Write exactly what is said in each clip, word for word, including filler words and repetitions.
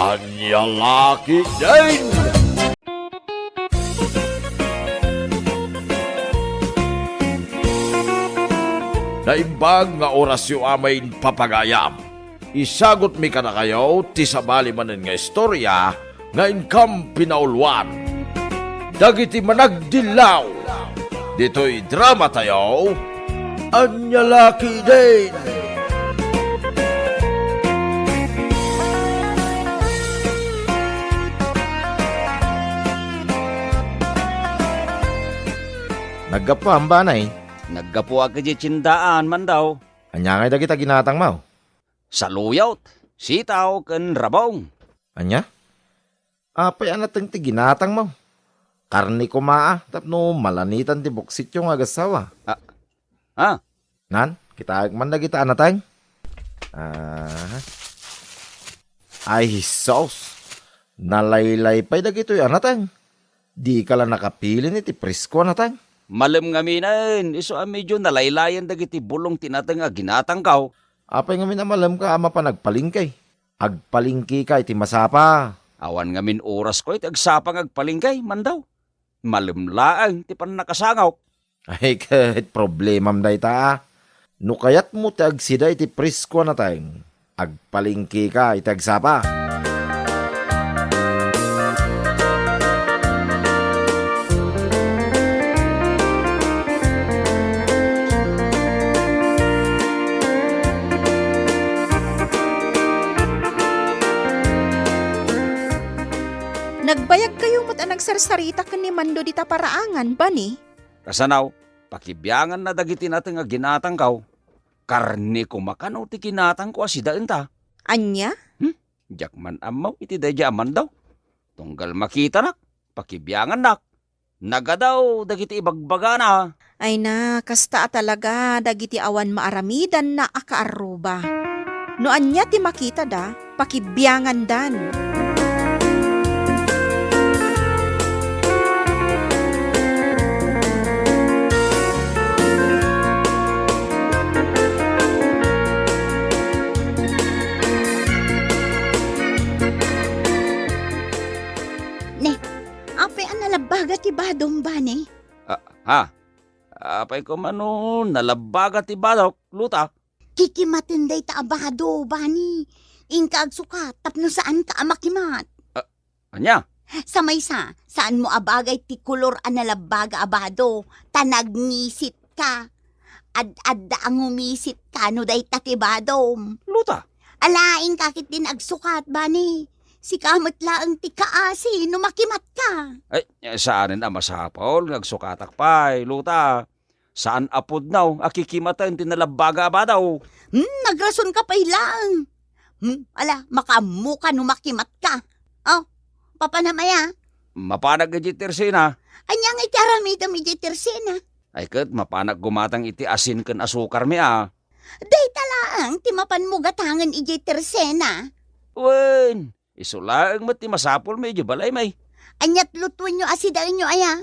Ania la ketdin? Naimbag nga orasyo amin, papagayam. Isagutmi kadakayo ti sabali manen nga istorya nga inkam pinauluan. Dagiti managdillaw ditoy dramatayo, Ania la ketdin? Naggapuam, Banay? Naggapuak idiay tiendaan, Mandaw. Ania ngay dagita ginatangmo? Saluyot, sitaw, ken rabong. Ania? Apay a nateng ti ginatangmo? Karne koma a, tapno malanitan ti buksityo nga agassawa. Ah, ah. Nan, kitaek man dagita a nateng. Ah. Ay, sus. Nalaylay pay dagitoy a nateng. Dika la nakapilin iti presko a nateng. Malem ngaminen, isu a medio nalaylayen dagiti bulong ti nateng a ginatangko. Apay ngamin a malemka a mapan agpalengke? Agpalengkeka iti masapa. Awan ngamin orasko iti agsapa nga agpalengke, Mandaw. Malem laeng ti pannakasangok. Ay, ket problemam dayta, a. No kayatmo ti agsida iti presko a nateng, agpalengkeka iti agsapa. Nagbayagkayo met a nagsarsarita ken ni Mando dita paraangan, Bani? Kasano, pakibianganna dagiti nateng a ginatangko. Karne koma kano ti ginatangko a sidaenta. Ania? Hmm? Diak man ammo iti daydiay a Mandaw. Tunggal makitanak, pakibiangannak. Nagadaw dagiti ibagbagana. Ay na, kasta a talaga dagiti awan maaramidanna a kaarruba. No ania ti makitada, pakibiangandan. Ne, apay a nalabbaga ti badom, Bani? Ah, ha? Apay koma no nalabbaga ti badok, Luta? Kikimaten dayta a bado, Bani. Inka agsukat tapno saanka a makimat. Ah, ania? Sa maysa, saanmo a bagay ti kolor a nalabbaga a bado, ta nagngisitka. Ad-adda a ngumisit kano dayta ti badom. Luta? Ala, inka ketdin agsukat, Bani. Sika met laeng ti kaasi no makimatka. Ay, saanen a masapul nga agsukatak pay, Luta. Saan a pudno a kikimaten ti nalabbaga a bado. Hmm, nagrasonka pay laeng. Hmm, ala, makaammoka no makimatka. Oh, papanam aya? Mapanak idiay tersena. Ania nga iti aramidem idiay tersena? Ay ket, mapanak gumatang iti asin ken asukarmi a. Dayta laeng ti mapanmo gatangen idiay tersena. Wen, isu laeng met ti masapulmi idiay balaymi. Ania't lutuenyo a sidaenyo aya?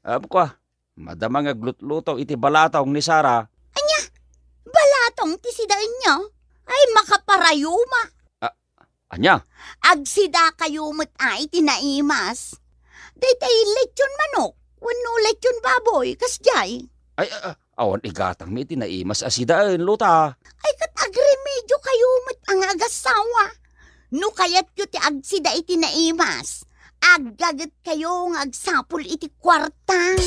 Apko a, madama nga aglutluto iti balatong ni Sara. Ania? Balatong ti sidaenyo? Ay, makaparayuma. Ah, ania? Agsidakayo met a iti naimas. Daytay lechon manok wenno lechon baboy, kasdiay. Ay, ah, ah, awan igatangmi iti naimas a sidaen, Luta. Ay, ket agremediokayo met a nga agassawa. No kayatyo ti agsida iti naimas, aggagetkayo nga agsapul iti kuarta.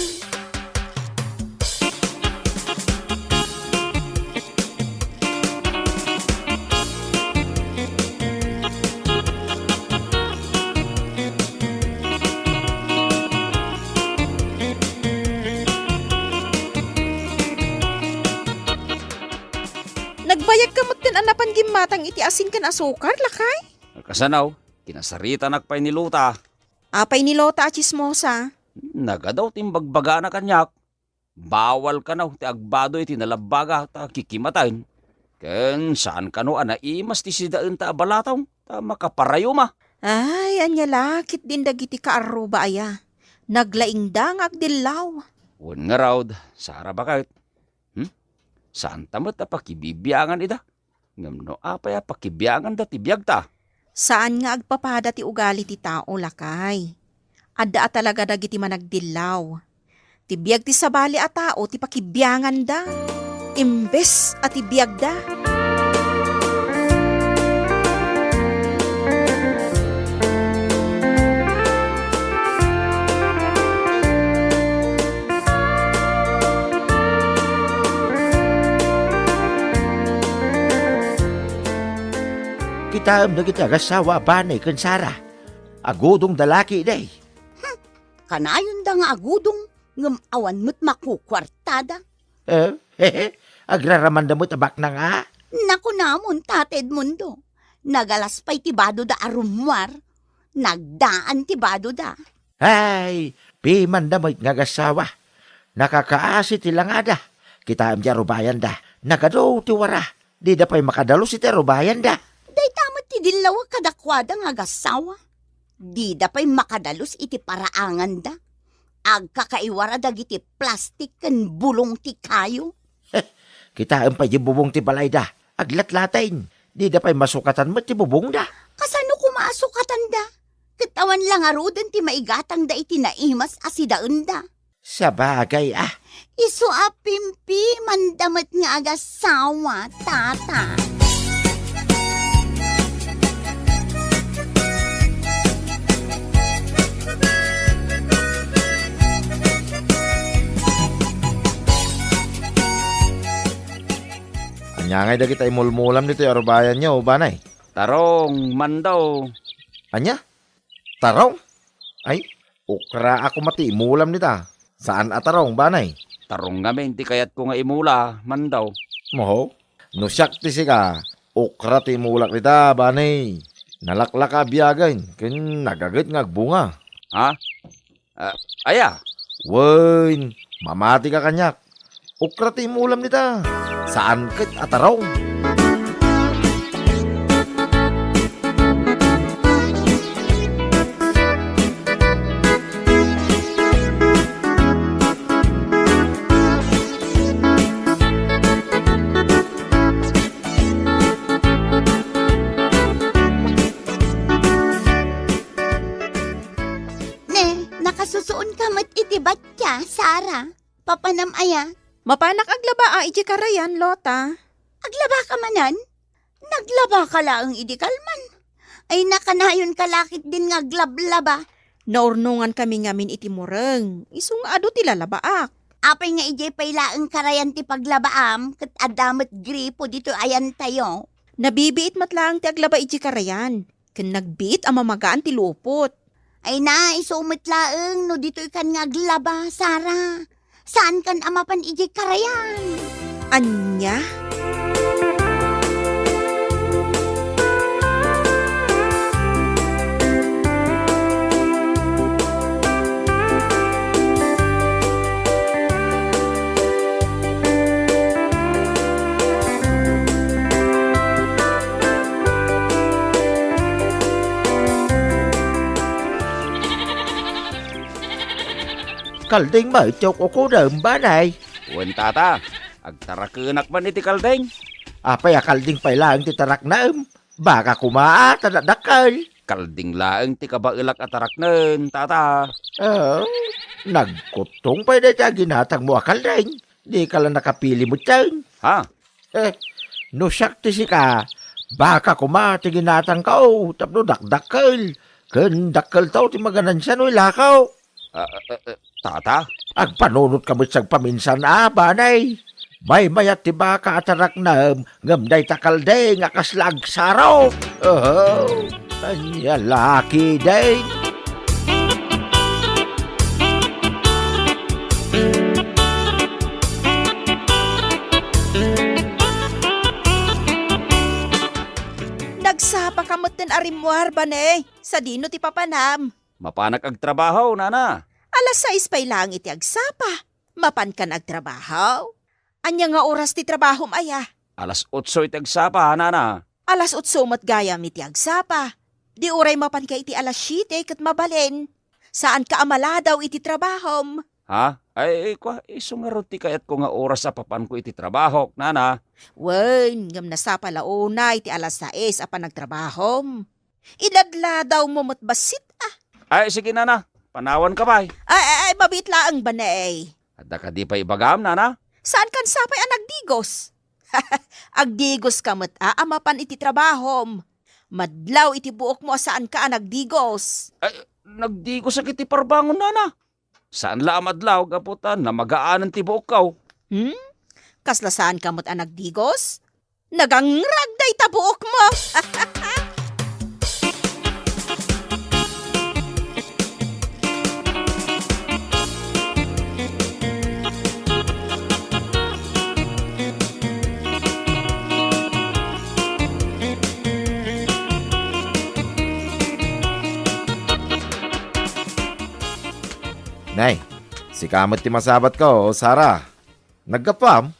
Nagbayagka metten a napan gimmatang iti asin ken asukar, lakay? Kasano? Kinasaritanak pay ni Luta. Apay ni Luta a tsismosa? Nagadaw ti imbagbagana kaniak. Bawal kano ti agbado iti nalabbaga ta kikimaten. Ken saan kano a naimas ti sidaenta a balatong ta makaparayuma. Ay, ania la ketdin dagiti kaarruba aya? Naglaingda nga agdillaw. Wen ngarud, Sara, baket. Hmm? Saanta met a pakibibiangan ida. Ngem no apay a pakibianganda ti biagta? Saan nga agpapada ti ugali ti tao, lakay. Adda a talaga dagiti managdillaw. Ti biag ti sabali a tao ti pakibianganda, imbes a ti biagda. Kitaem dagiti agassawa a Banay ken Sara. Agudongda la ketdi. Hmm, kanayonda nga agudong, ngem awan met makukuartada. Eh, agraramanda met a baknang a? Nakunamon, Tata Edmundo, nagalas pay ti badoda a rummuar, nagdaan ti badoda. Ay, pimanda met nga agassawa. Nakakaasi ti langada. Kitaem ti arubayanda. Nagadu ti wara. Dida pay makadalus iti arubayanda. Dayta met ti dillawek kadakuada nga agassawa. Dida pay makadalus iti paraanganda. Agkakaiwara dagiti plastik ken bulong ti kayo. Kitaem pay ti bubong ti balayda. Aglatlaten. Dida pay masukatan met ti bubongda. Kasano koma a sukatanda? Ket awan la ngaruden ti maigatangda iti naimas a sidaenda. Sabagay a. Isu a pimpimanda met nga agassawa, Tata. Ania ngay dagiti imulmulam ditoy arubayanyo, Banay? Tarong, Mando. Ania? Tarong? Ay, okra a koma ti imulam dita. Saan a tarong, Banay? Tarong ngamin ti kayatko nga imula, Mando. Oho. No siak ti sika, okra ti imulak dita, Banay. Nalaklaka a biagen, ken nagaget nga agbunga. Ha? Ah, aya? Wen, mamatika kaniak. Okra ti imulam dita. Saan ket a tarong. Ne, nakasusuonka met iti batya, Sara. Papanam aya? Mapanak aglaba a idiay karayan, Lota. Aglabaka manen? Naglabaka laeng idi kalman. Ay, nakanayonka la ketdin nga aglablaba. Naurnongankami ngamin iti mureng. Isu nga adu ti lalabaak. Apay nga idiay pay laeng karayan ti paglabaam, ket adda met gripo ditoy ayantayo? Nabibiit met laeng ti aglaba idiay karayan. Ken nagbiit a mamagaan ti lupot. Ay na, isu met laeng no ditoykan nga aglaba, Sara. Saankan a mapan idiay karayan. Ania? Kalding met ti uk-ukudem, Banay. Wen, Tata, agtarakenak man iti kalding. Apay a kalding pay laeng ti taraknem? Baka koma a ta dakdakkel. Kalding laeng ti kabaelak a taraknen, Tata. Oh, nagkuttong pay dayta a ginatangmo a kalding. Dika la nakapili metten. Ha? Eh, no siak ti sika, baka koma ti ginatangko tapno dakdakkel. Ken dakkelto ti maganansian no ilakaw. Ah, ah, ah, ah, Tata? Agpanunotka met sagpaminsan a, Banay. Maymayat ti baka a taraknem, ngem dayta kalding a kasla agsarok. Oho, ania la ketdin. Nagsapaka metten a rimmuar, Banay. Sadino ti papanam? Mapanak agtrabaho, nana. Alas sais pay laeng iti agsapa. Mapankan agtrabaho? Ania nga oras ti trabahom aya? Alas otso iti agsapa, nana. Alas otso met gayam iti agsapa. Di uray mapanka iti alas siete ket mabalin. Saanka a maladaw iti trabahom. Ha? Ay, kua, isu ngarud ti kayatko nga oras a papanko iti trabahok, nana. Wen, ngem nasapa la unay ti alas sais a panagtrabahom. Iladladawmo met bassit, a. Ay, sige, nana. Panawanka pay. Ay, ay, ay, mabiit laeng, banay. Adda kadi pay ibagam, nana? Saankan sapay a nagdigos? Agdigoska met a, a mapan iti trabahom. Madlaw iti buokmo a saanka a nagdigos. Ay, nagdigosak iti parbangon, nana. Saan la a madlaw gapu ta namagaanan ti buokko. Hmm? Kasla saanka met a nagdigos? Nagangrag dayta buokmo. Nay, sika met ti masabatko, Sara. Naggapuam?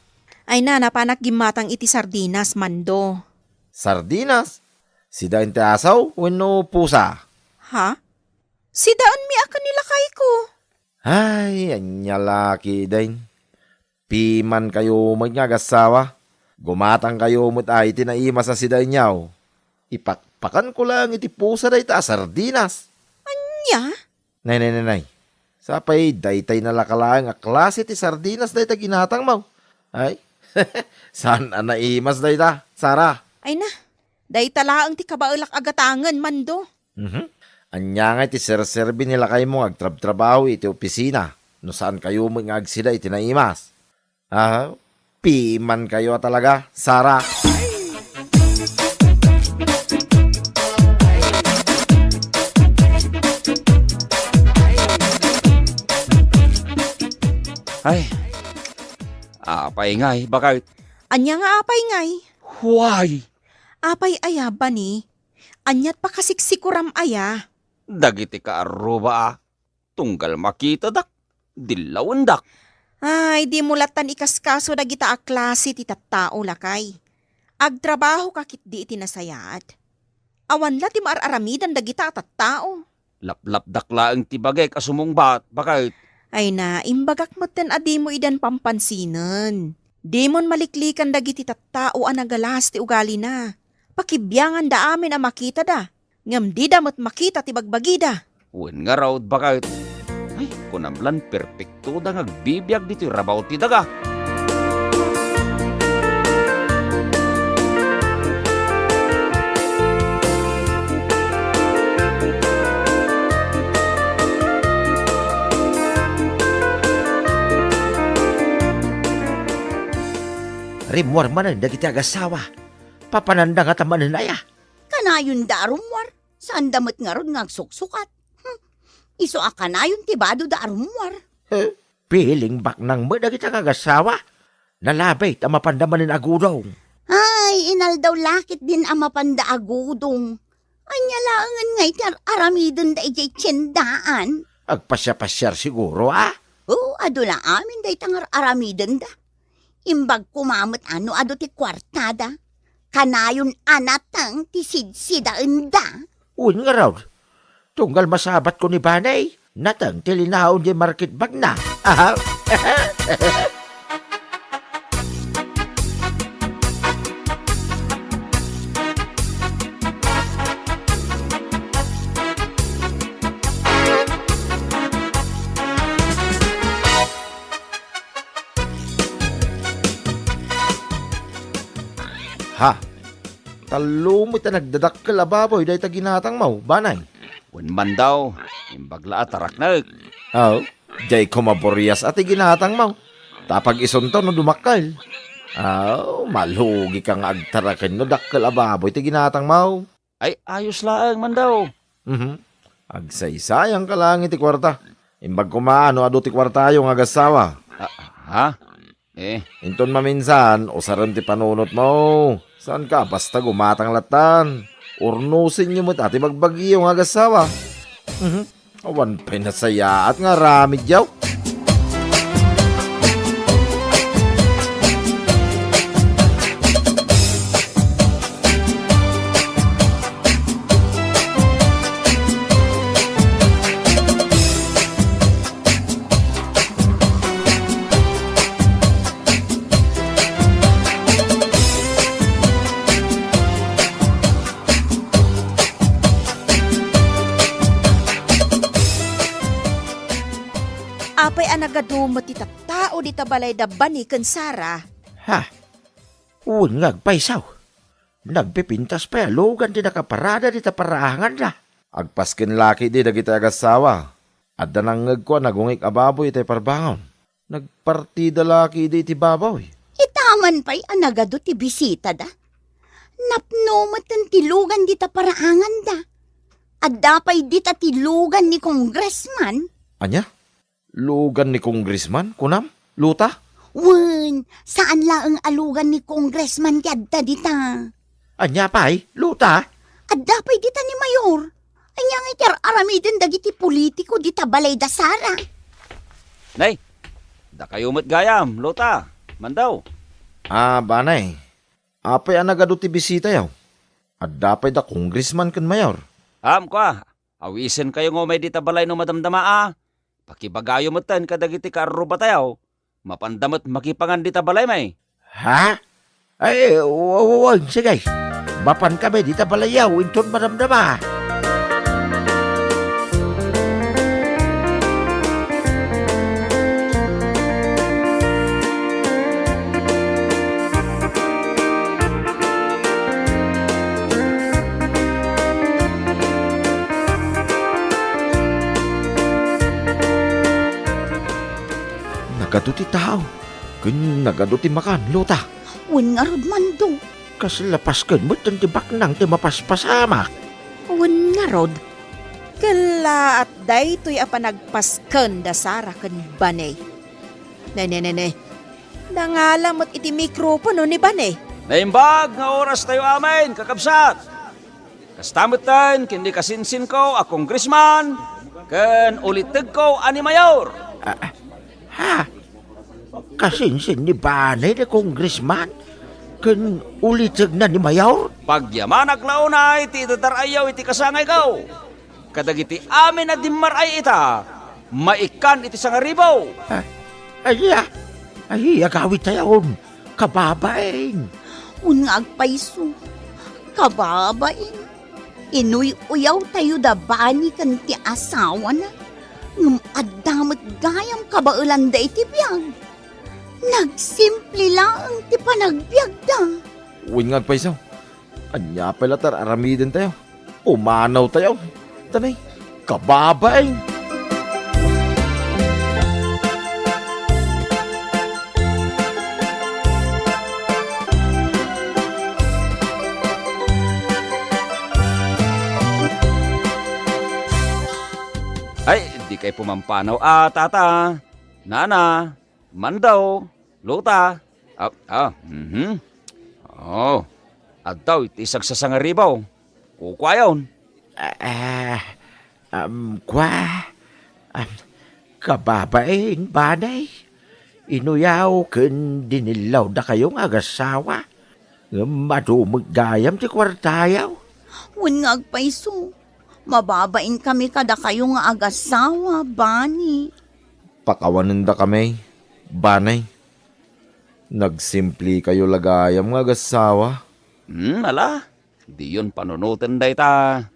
Ay na, napanak gimmatang iti sardinas, Mando. Sardinas? Sidaen ti asaw wenno pusa? Ha? Sidaenmi a ken ni lakayko. Ay, ania la ketdin. Pimankayo met nga agassawa. Gumatangkayo met a iti naimas a sidaenyo. Ipakpakanko laeng iti pusa dayta a sardinas. Ania? Nay, nay, nay, nay. Sapay daytay nalaka laeng a klase ti sardinas dayta ginatangmo. Ay, saan a naimas dayta, Sara? Ay na, dayta laeng ti kabaelak a gatangen, Mando. Mhm. Ania ngay ti serserbi ni lakaymo nga agtrabtrabaho iti opisina no saankayo met nga agsida iti naimas? Ah, pimankayo a talaga, Sara. Ay, apay ngay, baket? Ania nga apay ngay? Why? Apay aya, bani? Aniat pakasiksikuram aya? Dagiti kaarruba a, tunggal makitadak, dillawendak. Ay, dimo lattan ikaskaso dagita a klase ti tattao, lakay. Agtrabahoka ketdi iti nasayaat. Awan la ti maar-aramidan dagita a tattao. Laplapdak laeng ti bagek a sumungbat, baket. Ay na, imbagak metten a dimo idan pampansinen. Dimon maliklikan dagiti tattao a nagalas ti ugalina. Pakibianganda amin a makitada. Ngem dida met makita ti bagbagida. Wen ngarud, baket. Ay, kunam lan perpektoda nga agbibiag ditoy rabaw ti daga. Rimmuar manen dagiti agassawa. Papananda ngata manen aya? Kanayonda a rummuar, saanda met ngarud nga agsuksukat. Hmm. Isu a kanayon ti badoda a rummuar. Eh, piling baknang met dagita nga agassawa. Nalabit a mapanda manen agudong. Ay, inaldaw la ketdin a mapanda agudong. Ania laengen ngay ti ar-aramidenda idiay tiendaan? Agpasiapasiar siguro, a? Oo, adu la amin dayta nga ar-aramidenda. Imbag koma met a no adu ti kuartada, kanayon a nateng ti sidsidaenda. Wen ngarud, tunggal masabatko ni Banay, nateng ti linaon diay market bagna. Aha. Ha? Tallo met a nagdadakkel a baboy dayta ginatangmo, Banay? Wen man daw, imbag la a taraknek. Aw, diay koma burias a ti ginatangmo. Ta pag-isunto no dumakkel. Aw, malugika nga agtaraken no dakkel a baboy ti ginatangmo. Ay, ayos laeng man daw. Mhm. Agsaysayangka laeng iti kuarta. Imbag koma no adu ti kuartayo nga agassawa. Ah, ha? Eh. Inton maminsan, usarem ti panunotmo. Saanka a basta gumatang lattan. Urnosenyo met a ti bagbagiyo nga agassawa. Mhm. Awan pay nasayaat nga aramidyo. Apay a nagadu met ti tattao dita balay da Bani ken Sara? Ha? Wen nga agpayso. Nagpipintas pay a lugan ti nakaparada dita paraanganda. Agpasken la ketdi dagiti agassawa. Adda nangngegko a nagungik a baboy itay parbangon. Nagpartida la ketdi iti baboy. Ita man pay a nagadu ti bisitada. Napno metten ti lugan dita paraanganda. Adda pay dita ti lugan ni Congressman. Ania? Lugan ni Congressman, kunam, Luta? Wen, saan laeng a lugan ni Congressman ti adda dita. Ania pay, Luta? Adda pay dita ni Mayor. Ania nga iti ar-aramiden dagiti politiko dita balay da Sara? Nay, dakayo met gayam, Luta, Mandaw. Ah, Banay, apay a nagadu ti bisitayo? Adda pay da Congressman ken Mayor. Am, kua, awisenkayo nga umay dita balay no madamdama a. Pakibagayo metten kadagiti kaarrubatayo. Mapanda met makipangan dita balay, may. Ha? Ay, wa-, wa-, wa-, sige. Mapan kami dita balayyo, inton madamdama. Nagadu ti tao, ken nagadu ti makan, Luta. Wen ngarud, Mando. Kasla pasken metten ti baknang ti mapaspasamak. Wen ngarud, kellaat daytoy a panagpasken da Sara ken Bane. Ne, ne, ne, ne. Nangala met iti mikropono ni Bane. Naimbag nga orastayo amin, kakabsat. Kasta metten ken ni kasinsinko a congressman ken ulitegko a ni mayor. Ah, ah, ha? Kasinsin ni Bane ni congressman ken ulitegna ni mayor? Pagyamanak la unay ti idadar-ayyo iti kasangayko. Kadagiti amin a dimmar-ay ita, maikkan iti sangaribu. Ah, aya? Aya gawidtayon, kababain? Wen nga agpayso, kababain. Inuy-uyawtayo da Bani ken ti asawana, ngem adda met gayam kabaelanda iti biag. Nagsimple laeng ti panagbiagda. Wen nga agpayso, ania pay la ti ar-aramidentayo? Umanawtayo. Tanay, kababain. Ay, dikay pumampanaw a, tata. Nana. Mandaw, Luta. Ah, ah, mhm. Oh, addaw iti sagsasangaribaw. Kukuayon. Ah, ah, um, kua? Um, kababain, Banay. Inuyaw ken dinillaw dakayo nga agassawa. Ngem adu met gayam ti kuartayo. Wen nga agpayso, mababain kami kadakayo nga agassawa, Bani. Pakawanendakami, Banay. Nagsimplekayo la gayam nga agassawa. Hmm, ala, diyon panunoten dayta.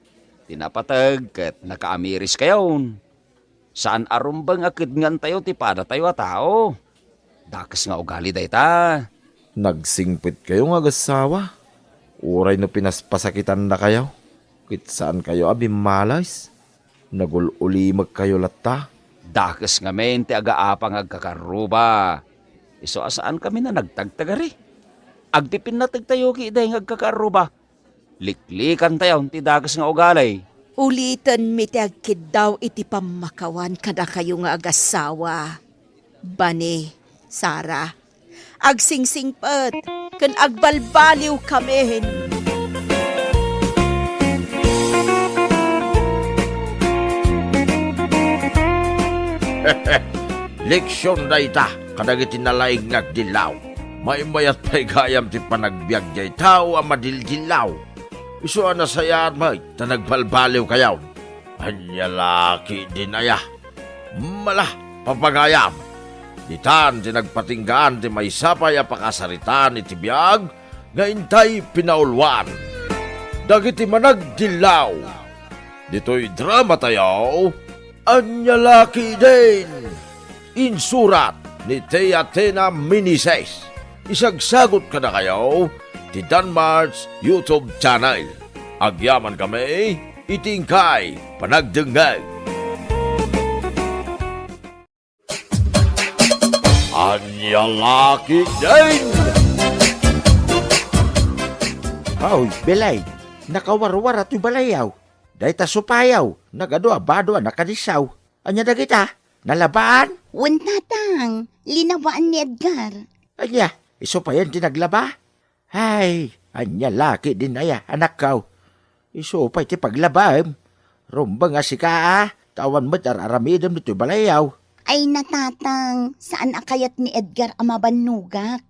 Ti napateg ket nakaamiriskayon. Saan a rumbeng a kedngantayo ti padatayo a tao. Dakes nga ugali dayta. Nagsingpetkayo nga agassawa. Uray no pinaspasakitandakayo, ket saankayo a bimmales. Nagul-ulimekkayo latta. Dakes ngamin ti agaapa nga agkakaarruba. Isu a saankami a nagtagtagari. Agpipinnategtayo ketdi nga agkakaarruba. Liklikantayon ti dakes nga ugali. Ulitenmi ti agkiddaw iti pammakawan kadakayo nga agassawa. Bani, Sara, agsingsingpet ken agbalbaliwkamin. Leksion dayta kadagiti nalaing nga agdillaw. Maymayat pay gayam ti panagbiag diay tao a madildillaw. Isu a nasayaat met ta nagbalbaliwkayon. Ania la ketdin aya? Mala, papagayam. Ditan ti nagpatinggaan ti maysa pay a pakasaritaan iti biag nga intay pinauluan. Dagiti managdillaw. Ditoy dramatayo, ania la ketdin? Insurat ni Tia Tena Minises. Isagsagut kadakayo ti Danmart's YouTube channel. Agyaman kami iti inkay panagdengngeg. Ania la ketdin? Aw, Belay, nakawarwara toy balayaw. Dayta supayaw, nagadu a bado a nakadissaw. Ania dagita? Nalabaan? Wen, Tatang, linabaan ni Edgar. Ania, isu payen ti naglaba? Ay, ania la ketdin aya, anakko? Isu pay ti paglabaem. Rumbeng a sika a, ta awan met ar-aramidem ditoy balayaw. Ay na, Tatang, saan a kayat ni Edgar a mabannogak.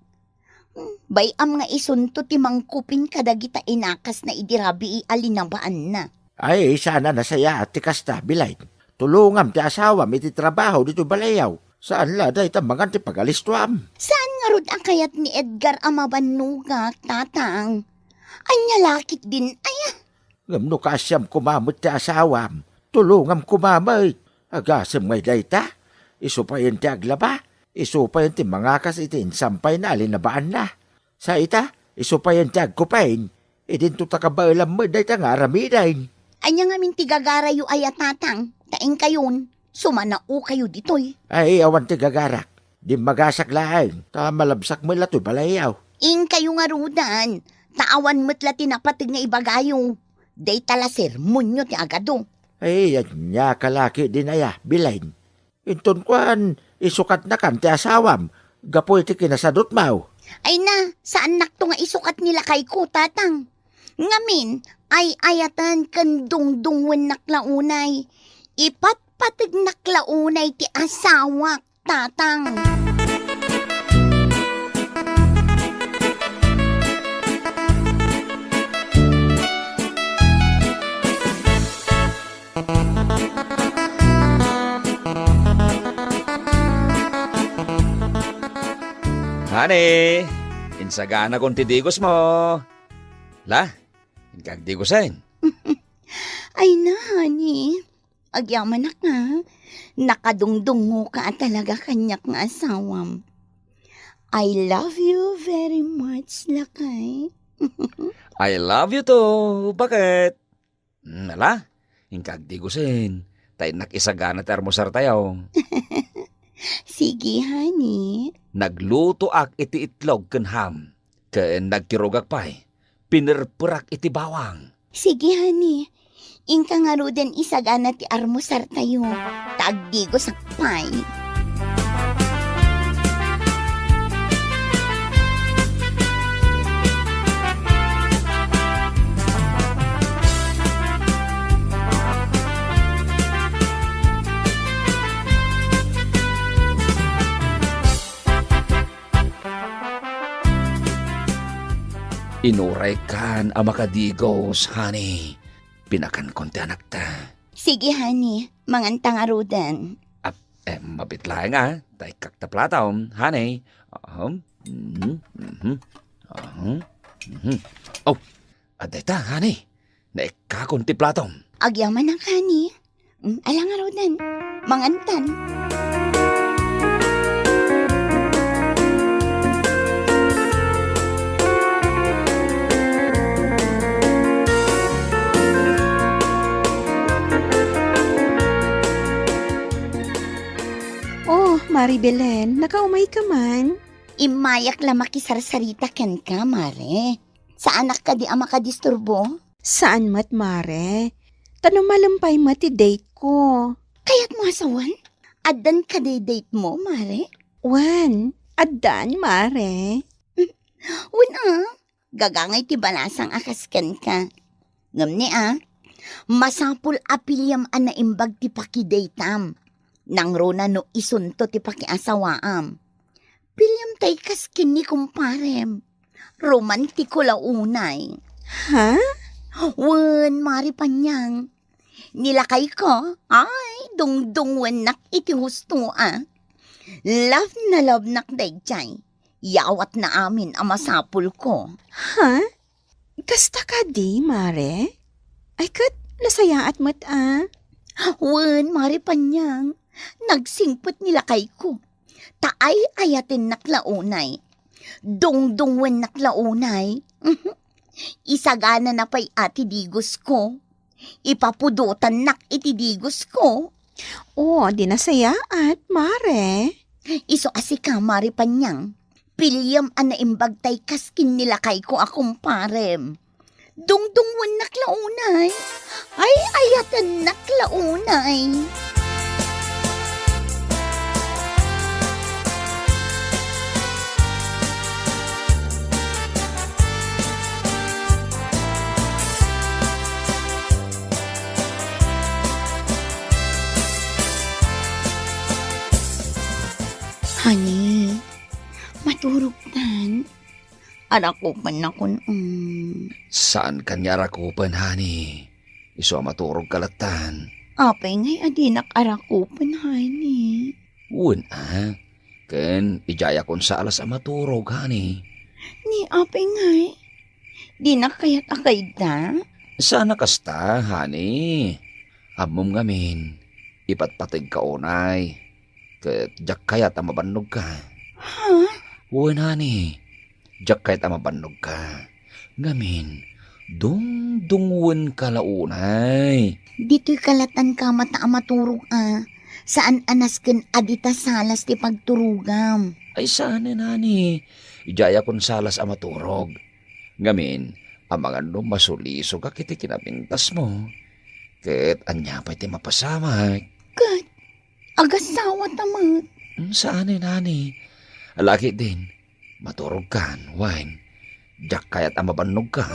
Hmm, bay-am nga isunto ti mangkupin kadagita inakasna idi rabii a linabaanna. Ay, saan a nasayaat ti kasta, Belay. Tulongam ti asawam iti trabaho ditoy balayaw. Saan la dayta mangan ti pagalistuam. Saan ngarud a kayat ni Edgar a mabannogak, Tatang? Ania la ketdin aya? Ngem no kaasiam koma met ti asawam, tulongam koma met. Agasem ngay dayta? Isu payen ti aglaba, isu payen ti mangakas iti insampayna a linabaanna. Sa ita, isu payen ti agkupin, idinto ta kabaelam met dayta nga aramiden. Ania ngamin ti gagarayo aya, Tatang? Ta inkayon, sumanaokayo ditoy. Ay, awan ti gagarak. Dimmagasak laeng, ta malabsak met la toy balayaw. Inkayo ngaruden, ta awan met la ti napateg nga ibagayo. Dayta la sermonyo ti agadu. Ay, ania ka la ketdin aya, Belay. Inton kuan, isukatnakan ti asawam gapu iti kinasadutmo. Ay na, saannakto nga isukat ni lakayko, Tatang. Ngamin, ay-ayaten ken dungdungngoennak la unay. Ipatpategnak la unay ti asawak, Tatang. Honey, insaganakon ti digosmo. La, inka agdigosen. Ay na, honey. Agyamanak nga. Nakadungdungngoka a talaga kaniak nga asawam. I love you very much, lakay. I love you too. Bakit? Hmm, ala, inka agdigosen, ta innak isagana ti almusartayo. Sige, honey. Naglutoak iti itlog ken ham, ken nagkirugak pay. Pinerperak iti bawang. Sige, honey. Inka ngaruden isagana ti almusartayo, ta agdigosak pay. Inuraykan a makadigos, honey. Pinakankon ti anakta. Sige, honey. Manganta ngaruden. Ap-, eh, mabit laeng, ah. Taykak ta platom, honey. Aham. Mhm. Mhm. Aham. Mhm. Oh, adda ita, honey. Naikkakon ti platom. Agyamanak, honey. Mm, ala ngaruden. Mangantan. Oh, Mari Belen, nakaumayka man? Immayak la makisarsarita kenka, Mare. Saanak kadi a makadisturbo? Saan met, Mare. Ta no malem pay met ti date ko. Kayatmo a sawen? Addan kadi date mo, Mare? Wen, addan, Mare. Wen a, gagangay ti balasang a kas kenka. Ngem ni a, masapul a piliam a naimbag ti pakidateam. Nangruna no isunto ti pakiasawaam. Piliam tay kas ken ni kumparem. Romantiko la unay. Ha? Wen, Mari Panyang. Ni lakayko, ay, dungdungngoennak iti husto a. Love na love nak daydiay. Yawatna amin a masapulko. Ha? Kasta kadi, Mare? Ay, ket nasayaat met a. Wen, Mari Panyang. Nagsingpet ni lakayko. Ta ay-ayatennak la unay. Dungdungennak la unay. Isaganana pay a ti digosko. Ipapudotannak iti digosko. O, di nasayaat, mare. Isu a sika, Mare Panyang. Piliem a naimbag tay kas ken ni lakayko a kumparem. Dungdungennak la unay. Ay-ayatennak la unay. Honey, maturogtan. Arakupennakon, mm. Saankan nga arakupen, honey. Isu a maturogka lattan. Apay ngay a dinak arakupen, honey? Wen a. Ken idiayakon salas a maturog, honey. Ni apay ngay? Dinak kayat a kayda? Saan a kasta, honey. Ammom ngamin, ipatpategka unay. Ket diak kayat a mabannogka. Ha? Wen, honey. Diak kayat a mabannogka. Ngamin, dungdungenka la unay. Ditoy kalatan ka mata a maturog a. Saan a nasken a dita salas ti pagturogam. Ay, saanen, honey. Idiayakon salas a maturog. Ngamin, amangan no masulisogak iti kinapintasmo. Ket ania pay ti mapasamak? Ket agasawata met. Hmm, saanen, honey. Ala ketdin, maturogkan, wen. Diak kayat a mabannogka.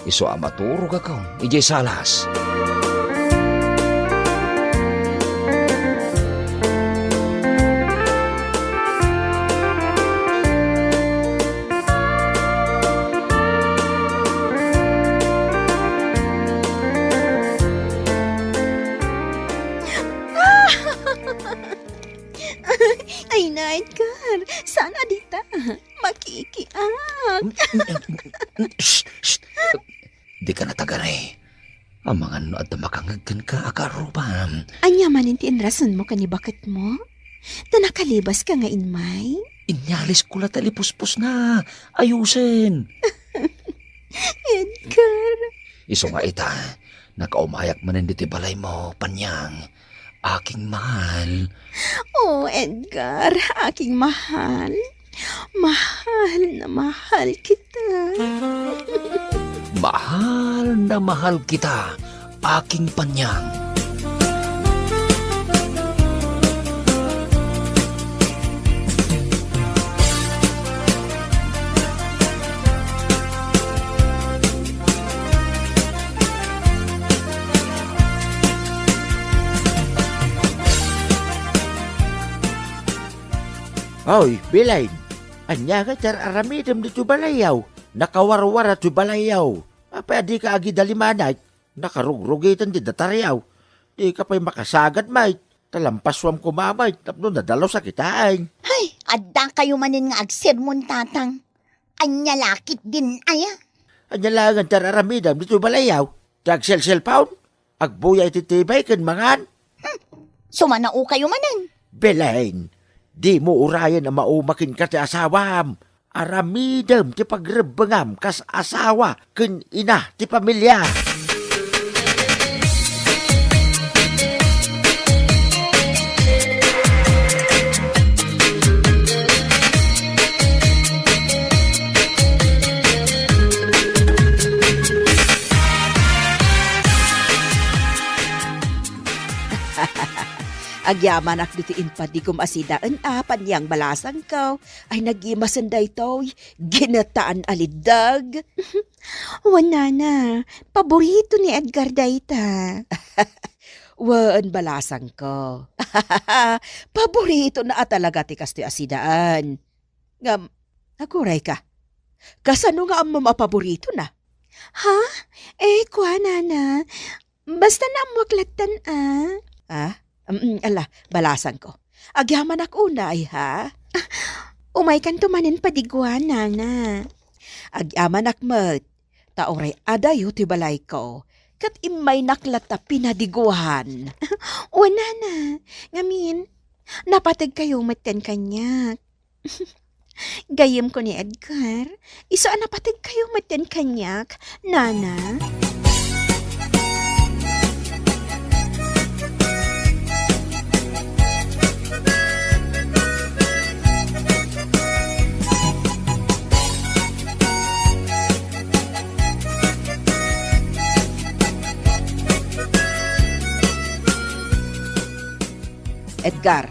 Isu a maturogakon idiay salas. Ay, na, Edgar. Saan a dita? Makikiak. Shh, shh. Dika natagari. Amangan no adda makangngeg kenka a kaarrubam. Ania manen ti inrasonmo ken ni baketmo? Ta nakalibaska nga immay? Inyalisko la ta lipuspos na. Ayusen. Edgar. Isu nga ita, nakaumayak manen ditoy balaymo, Panyang. Aking mahal. Oh, Edgar, aking mahal. Mahal na mahal kita. Mahal na mahal kita, aking Panyang. Oy, Belen, ania ngay ti ar-aramidem ditoy balayyo? Nakawarwara toy balayyo. Apay a dika agidalimanay? Nakarugrugiten ti dataryo. Dika pay makasagad met. Ta lampasuam koma met tapno nadalusak itaeng. Hay, adda kayo manen nga agsermon, Tatang. Ania la ketdin aya? Ania laengen ti ar-aramidem ditoy balayyo? Ti agselselpon? Agbuya iti T V ken mangan? Hmm, sumanao kayo manen. Belen, dimo urayen a mauma kenka ti asawam. Aramidem ti pagrebbengam kas asawa ken ina ti pamilia. Agyamanak ditoy impadigom a sidaen a, Panyang balasangko. Ay, nagimasen daytoy. Ginataan a liddeg. Wen, nana, paborito ni Edgar dayta. Wen, balasangko. Paboritona a talaga ti kastoy a sidaen. Ngem, agurayka. Kasano nga ammom a paboritona? Ha? Eh, kua, nana. Basta naammoak lattan, a. Ah? Mm, ala, balasangko. Agyamanak unay, ha? Ah, umaykanto manen padiguan, nana. Agyamanak met, ta uray adayo ti balayko, ket immaynak latta pinadiguan. Wen, nana, ngamin, napategkayo metten kaniak. Gayyemko ni Edgar, isu a napategkayo metten kaniak, nana. Edgar,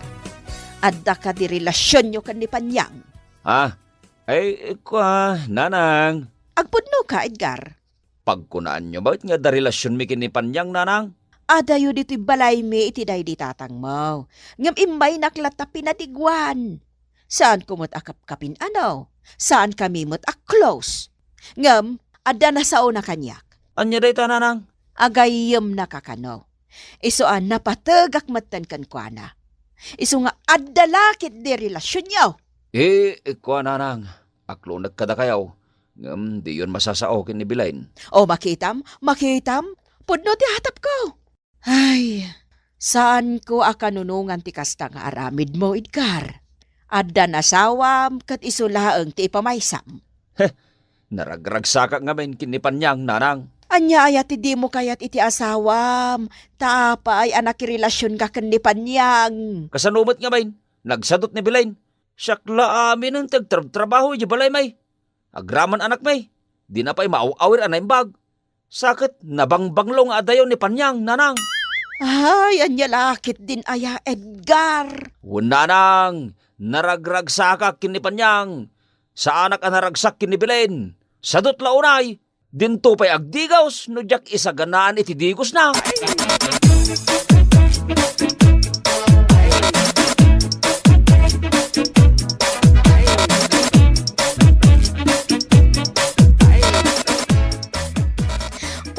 adda kadi relasionyo ken ni Panyang? Ah, ay, kua, nanang. Agpudno ka, Edgar. Pagkunaanyo met nga adda relasionmi ken ni Panyang, nanang? Adayo ditoy balaymi iti daydi tatangmo. Ngem immaynak latta pinadiguan. Saanko met a kapkapin-ano? Saankami met a close. Ngem adda nasaona kaniak. Ania dayta, nanang? Agayyemnaka kano. Isu a napategak metten kenkuana. Isu nga adda la ketdi relasionyo. Eh, kua, nanang, aklonek kadakayo, ngem diyon masasao ken ni Belen. O, makitam, makitam, pudno ti atapko. Ay, saanko a kanunongan ti kasta nga aramidmo, Edgar. Adda nasawam ket isu laeng ti ipamaysam. Heh, naragragsakak ngamin ken ni Panyang, nanang. Ania aya ti dimo kayat iti asawam? Ta apay a nakirelasionka ken ni Panyang? Kasano met ngamin? Nagsadut ni Belen. Siak la aminen ti agtrabtrabaho idiay balaymi. Agraman anakmi. Dina pay maaw-awir a naimbag. Sa ket nabangbanglo nga adayo ni Panyang, nanang. Ay, ania la ketdin aya, Edgar? Wen, nanang, naragragsakak ken ni Panyang. Saanak a naragsak ken ni Belen. Sadut la unay, dinto pay agdigaws no diak isaganaan iti digosna.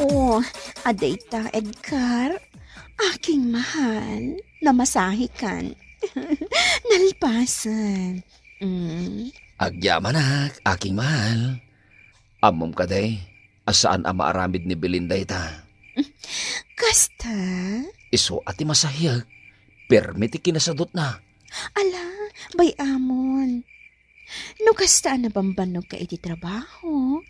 Oh, adayta, Edgar. Aking mahal, namasahikan. Nalpasan. Mm. Agyamanak, aking mahal. Ammom kadi a saan a maaramid ni Belen dayta? Kasta? Isu a ti masahiek, permi ti kinasadutna. Ala, bay-amon. No kasta a nabambanogka iti trabaho,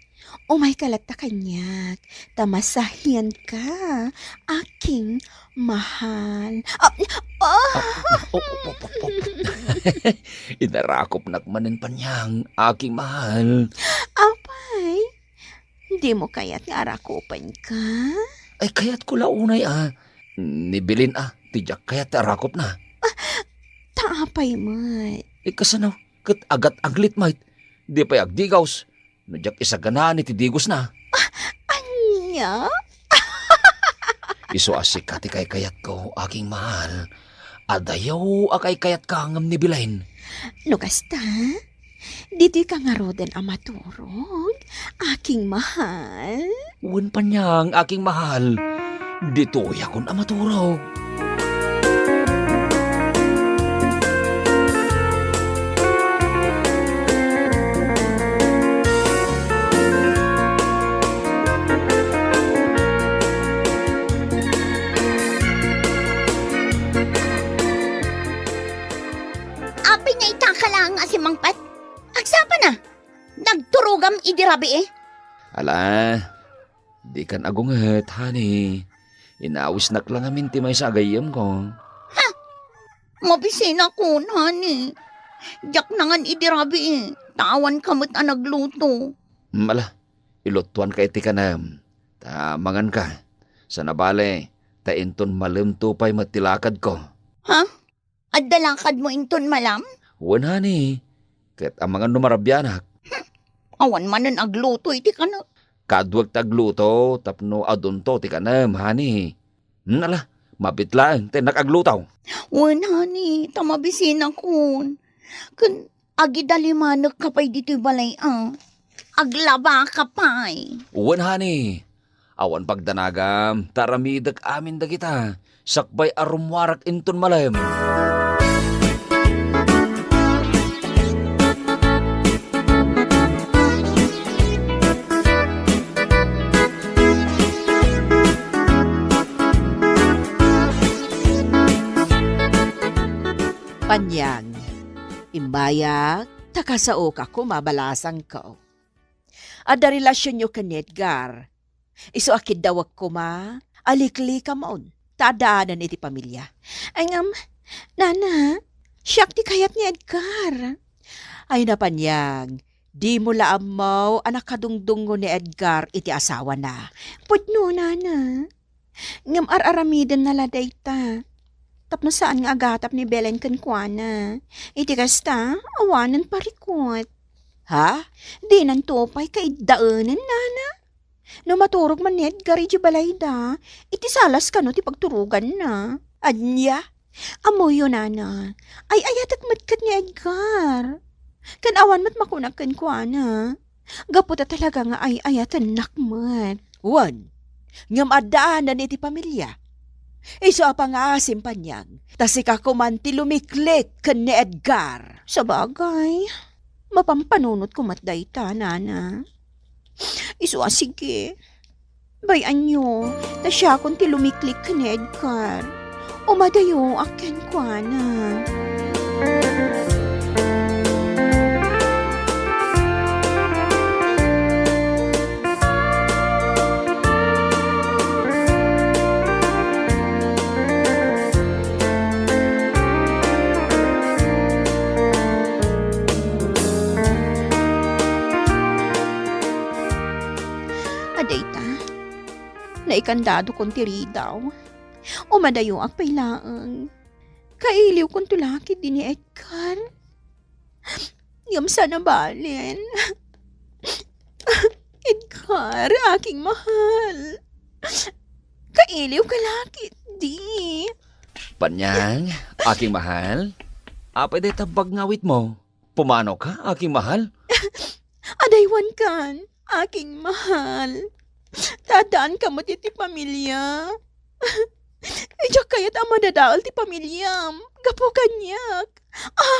umayka latta kaniak, ta masahianka, aking mahal. Ah, ah! Ah, oh, oh, oh, oh, oh. Inarakopnak manen, Panyang, aking mahal. Apay, dimo kayat nga arakopenka? Ay, kayatko la unay a. Ni Belen a, ti diak kayat ti arakopna. Ah, ta apay met? Eh, kasano? Ket agat-anglit met. Di pay agdigaws no diak isaganaan iti digosna. Ah, ania? Isu a sika ti kaykayatko, aking mahal. Adayo a kaykayatka ngem ni Belen. No kasta, ditoyka ngaruden a maturog, aking mahal? Wen, Panyang, aking mahal. Ditoyakon a maturog. Apay nga ita ka laeng a simmangpet? Agsapa na! Nagturogam idi rabii? Ala, dikan agunget, honey. Inawisnak la ngamin ti maysa a gayyemko. Ha? Mabisinakon, honey. Diak nangan idi rabii, ta awanka met a nagluto. Hmm, ala, ilutuanka iti kanem, ta manganka. Sana bale, ta inton malemto pay met ti lakadko. Ha? Adda lakadmo inton malam? Wen, honey. Ket amangan no marabianak. Hmm. Awan manen agluto iti kanek. Kaduak ti agluto tapno adunto ti kanem, honey. Hmm, ala, mabiit laeng ta innak agluto. Wen, honey, ta mabisinakon. Ken agidalimanekka pay ditoy balay a. Aglabaka pay. Wen, honey. Awan pagdanagam, ta aramidek amin dagita, sakbay a rummuarak inton malem. Panyang, imbayak, ta kasaoka koma balasangko. Adda relasionyo ken ni Edgar. Isu a kiddawek koma, aliklikamon, ta addaanan iti pamilia. Ay, ngem, nana, siak ti kayat ni Edgar. Ay, Panyang, dimo la ammo a nakadungdungngo ni Edgar iti asawana. Pudno, nana. Ngem ar-aramidenna la dayta. Tapno saan nga agatap ni Belen kenkuana. Iti kasta, awanen parikut. Ha? Dinanto pay kaiddaenen, nana? No maturog man ni Edgar idiay balayda, iti salas kano ti pagturoganna. Ania? Ammoyo, nana, ay-ayatek met ket ni Edgar. Ken awan met makunak kenkuana. Gapu ta talaga nga ay-ayatennak met. Wen, ngem addaanan iti pamilia. Isu a pangaasim, Panyang, ta sika koman ti lumiklik ken ni Edgar. Sabagay, mapampanunotko met dayta, nana. Isu a sige. Bay-anyo, ta siakon ti lumiklik ken ni Edgar. Umadayoak kenkuana. Adayta, naikandadokon ti ridaw. Umadayoak pay laeng. Kailiwkonto la ketdi ni Edgar. Ngem saan a balen. Edgar, aking mahal. Kailiwka la ketdi. Panyang, aking mahal. Apay dayta bagngawitmo? Pumanoka, aking mahal? Adaywankan, aking mahal. Ta addaanka met iti pamilia. Diak kayat a madadael ti pamiliam gapu kaniak,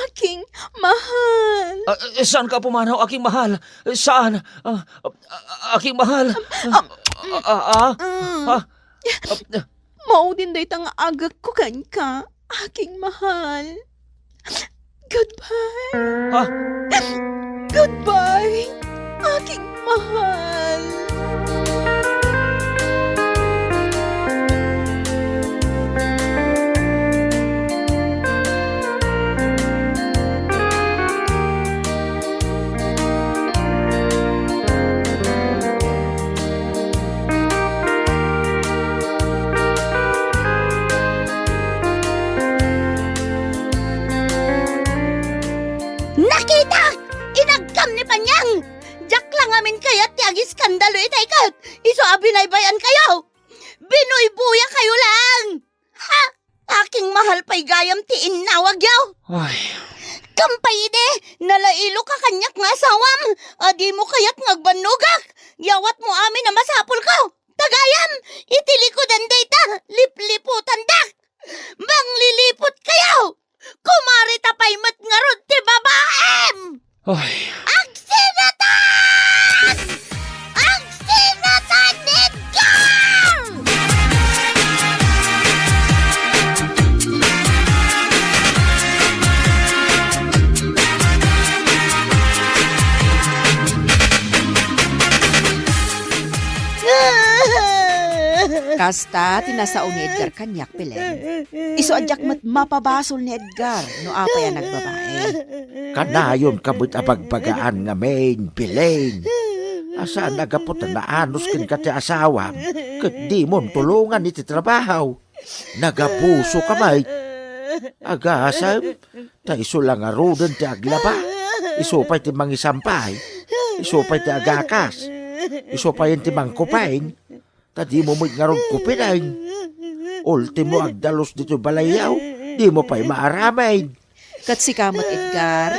aking mahal. Ah, eh, saanka a pumanaw, aking mahal? Saan? Ah, ah, ah, aking mahal. Ah, ah, ah, ah, ah. Maudin dayta nga agekko kenka, aking mahal. Goodbye. Ah. Goodbye, aking mahal. Nakitak! Inagkam ni Panyang! Diak la ngamin kayat ti agiskandalo itay ket isu a binaybay-ankayo! Binuybuyakayo laeng! Ha? Aking mahal pay gayam ti innawagyo! Ay. Kam pay idi, nalailoka kaniak nga asawam, a dimo kayat nga agbannogak, yawatmo amin a masapulko. Ta gayam, iti likudan dayta, lipliputandak. Mangliliputkayo! Kumarita pay met ngarud ti babaem! Ay. Agsinatan! Agsinatan, Edgar! Kasta ti nasao ni Edgar kaniak, Belen. Isu a diak met mapabasol ni Edgar no apay a nagbabae. Kanayonka met a bagbagaan ngamin, Belen. A saan a gapu ta naanus kenka ti asawam, ket dimon tulongan iti trabaho. Nagabusoka met. Agasem, ta isu la ngaruden ti aglaba. Isu pay ti mangisampay. Isu pay ti agakas. Isu pay ti mangkupeng. Ta dimo met ngarud kupinen. Ultimo, agdalus ditoy balayyo, dimo pay maaramen. Ket sika met, Edgar,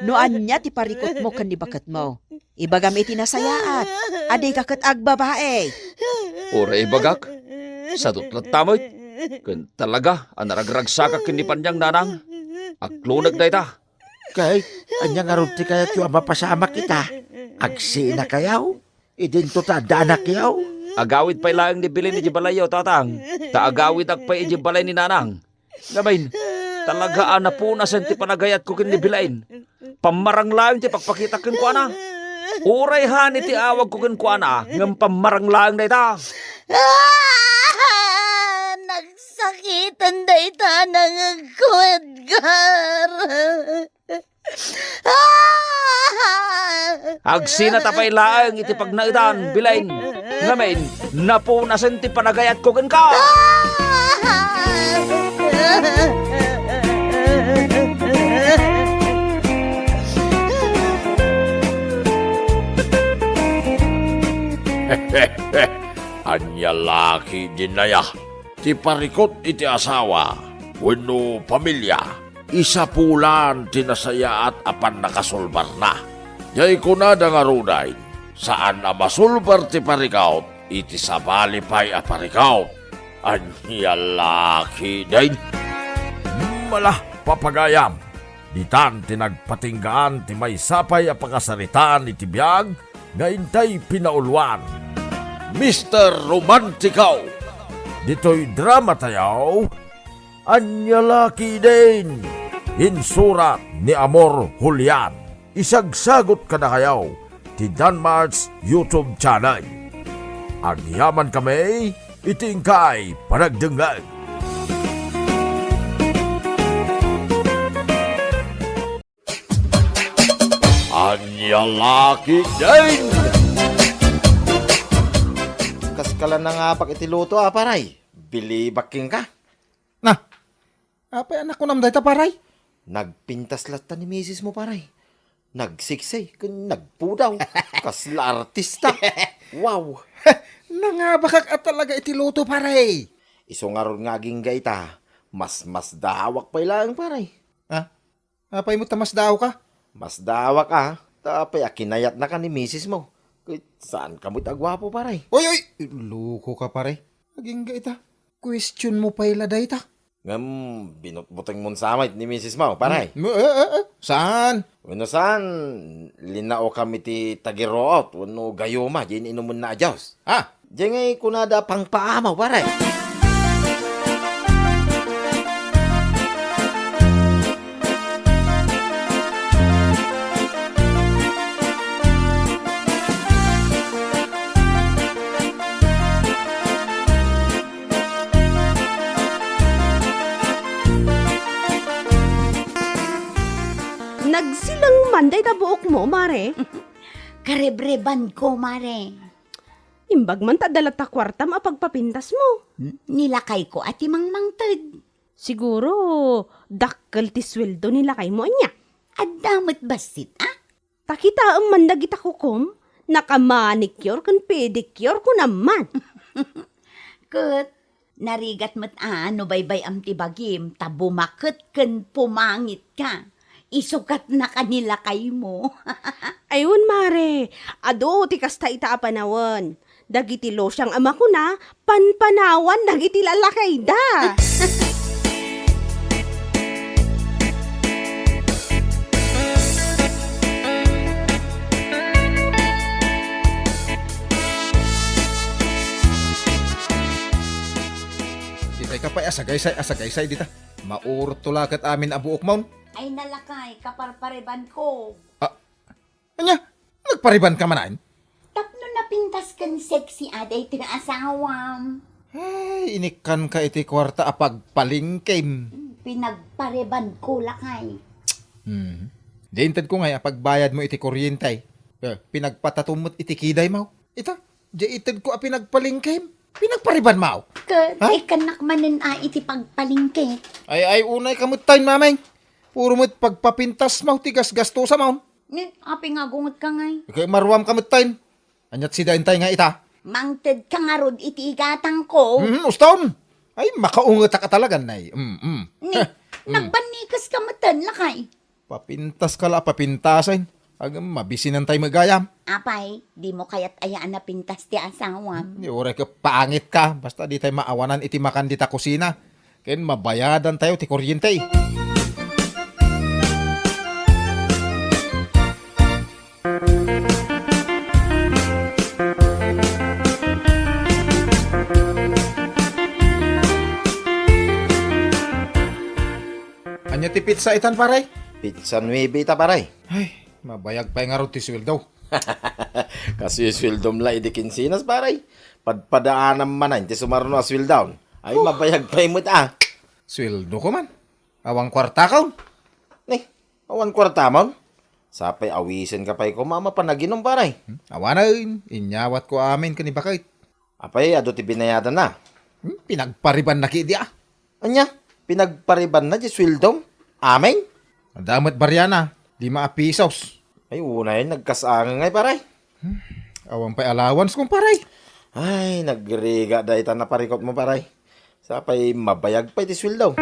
no ania ti parikutmo ken ni baketmo, ibagam iti nasayaat a dika ket agbabae. Uray ibagak, sadut latta met, ken talaga a naragragsakak ken ni Panyang, nanang. Akloneg dayta. Ket ania ngarud ti kayatyo a mapasamak ita? Agsinakayo? Idinto ta adda anakyo? Agawid pay laeng ni Belen idiay balayyo, tatang, ta agawidak pay idiay balay ni nanang. Ngamin, Talaga a napunasen ti panagayatko ken ni Bilain. Pammarang laeng ti pakpakitak kenkuana. Uray hani ti awagko kenkuana, ngem pammarang laeng dayta. Ah! Nagsakiten dayta nangagko, Edgar. Ah! Agsinata pay laeng iti pagnaedan, Bilain. Ngamin, napunasen ti panagayatko kenka. Ania la ketdin aya ti parikut iti asawa wenno pamilia? Isapulan ti nasayaat a pannakasulbarna. Jay kunada ngaruden, saan a masulbar ti parikut iti sabali pay a parikut. Ania la ketdin? Mala, papagayam, ditan ti nagpatinggaan ti maysa pay a pakasaritaan iti biag nga intay pinauluan. Mister Romantico, ditoy drama tayo, Ania la ketdin? Insurat ni Amor Julian. Isagsagot kadakayo ti Danmart's YouTube channel. Agyaman kami iti inkay panagdengngeg. Ania la ketdin? Kas kala nangapak iti luto, a, paray. Bilibak kenka. Na, apay a nakunam dayta, paray? Nagpintas latta ni misis mo, paray. Nagsiksay ken nagpudaw. Kasla artista. Wow. Nangabakak a talaga iti luto, paray. Isu ngarud nga agingga ita, masmasdaawak pay laeng, paray. Ha? Apay met ta masdaawka? Masdaawak a, ta apay a kinayatnaka ni misis mo. Ket saan ka met a guapo, paray. Oy, oy! Loko ka, paray. Agingga ita. Question mo pay la dayta. Ngem, binutbuteng mon sa met ni misis mo, paray. Hmm, eh, eh, eh, saan? Wenno saan, linnaokam iti tagiruot wenno gayuma, diay inumenna a juice. Ah! Diay ngay kunada pangpaamaw, paray. Nagsileng man dayta buokmo, Mare. Karebrebanko, Mare. Imbag man ta adda latta kuartam a pagpapintasmo. Ni lakayko a ti mangmangted. Siguro, dakkel ti sueldo ni lakaymo, ania? Adda met bassit, a? Ta kitaem man dagita kukom, naka-manicure ken pedicure kunam man. Ket narigat met a no baybay-am ti bagim ta bumaket ken pumangitka. Isu ket naka ni lakaymo. Ay wen, Mare, adu ti kasta ita a panawen. Dagiti losiang a makuna, panpanawan dagiti lalakayda. Itay ka pay a sagaysay a sagaysay dita. Maurot to la ket amin a buokmon. Ay nalakay, kaparparebanko. Ah, Ania? Nagpareban ka manen? Tapno napintas ken sexy a daytoy asawam. Ay, inikkan ka iti kuarta a pagpalingkem. Pinagpareban ko lakay. Hmm. Di inted ko ngay a pagbayad mo iti kuryente. Eh, pinagpatatum met iti kiday mo. Ita, di ited ko a pinagpalingkem. Pinagpareban mo. Ket Ha? Ikkanak manen a iti pagpalingke. Ay, ay, unay ka met tayo, mamay. Puro met pagpapintas mo, ti gasgastusa mo. Ni, apay nga agunget ka ngay? Ikay maruam ka met tayo. Anyat sida intay nga ita? Mangted ka ngarud iti igatang ko. Hmm, uston. Ay, makaunget ka talaga, nay. Mm, mm. Ni, Heh, mm. Nagbannikes ka meten, lakay. Papintas ka la, papintasen. Agam, mabisinan tay magayam. Apay, di mo kayat aya a napintas ti asawam? Di uray ka pangit ka. Basta di tay maawanan iti makan dita kusina. Ken mabayadan tayo ti kuryente. Ti petsa itan, pare? Petsa nuebe ita, pare. Ay, mabayag pay ngarud ti sueldo. Kassueldom la idi kinsenas, pare. Padpadaanam manen ti sumarno a sueldaon. Ay, mabayag pay met, a. Sueldo ko man. Awan kuartakon. Ne, awan kuartamon? Sapay awisenka pay koma a mapanaginum, pare. Hmm, awanen, inyawatko amin ken ni baket. Apay, adu ti binayadanna? Hmm, pinagparibanna ketdi, a. Ania? Pinagparibanna diay sueldom? Amin? Adda met bariana, lima a pisos. Ay, unay, nagkas-angay, pare. Hmm, awan pay allowance, kumpare. Ay, nagrigat dayta naparikutmo, pare. Sapay mabayag pay ti sueldo.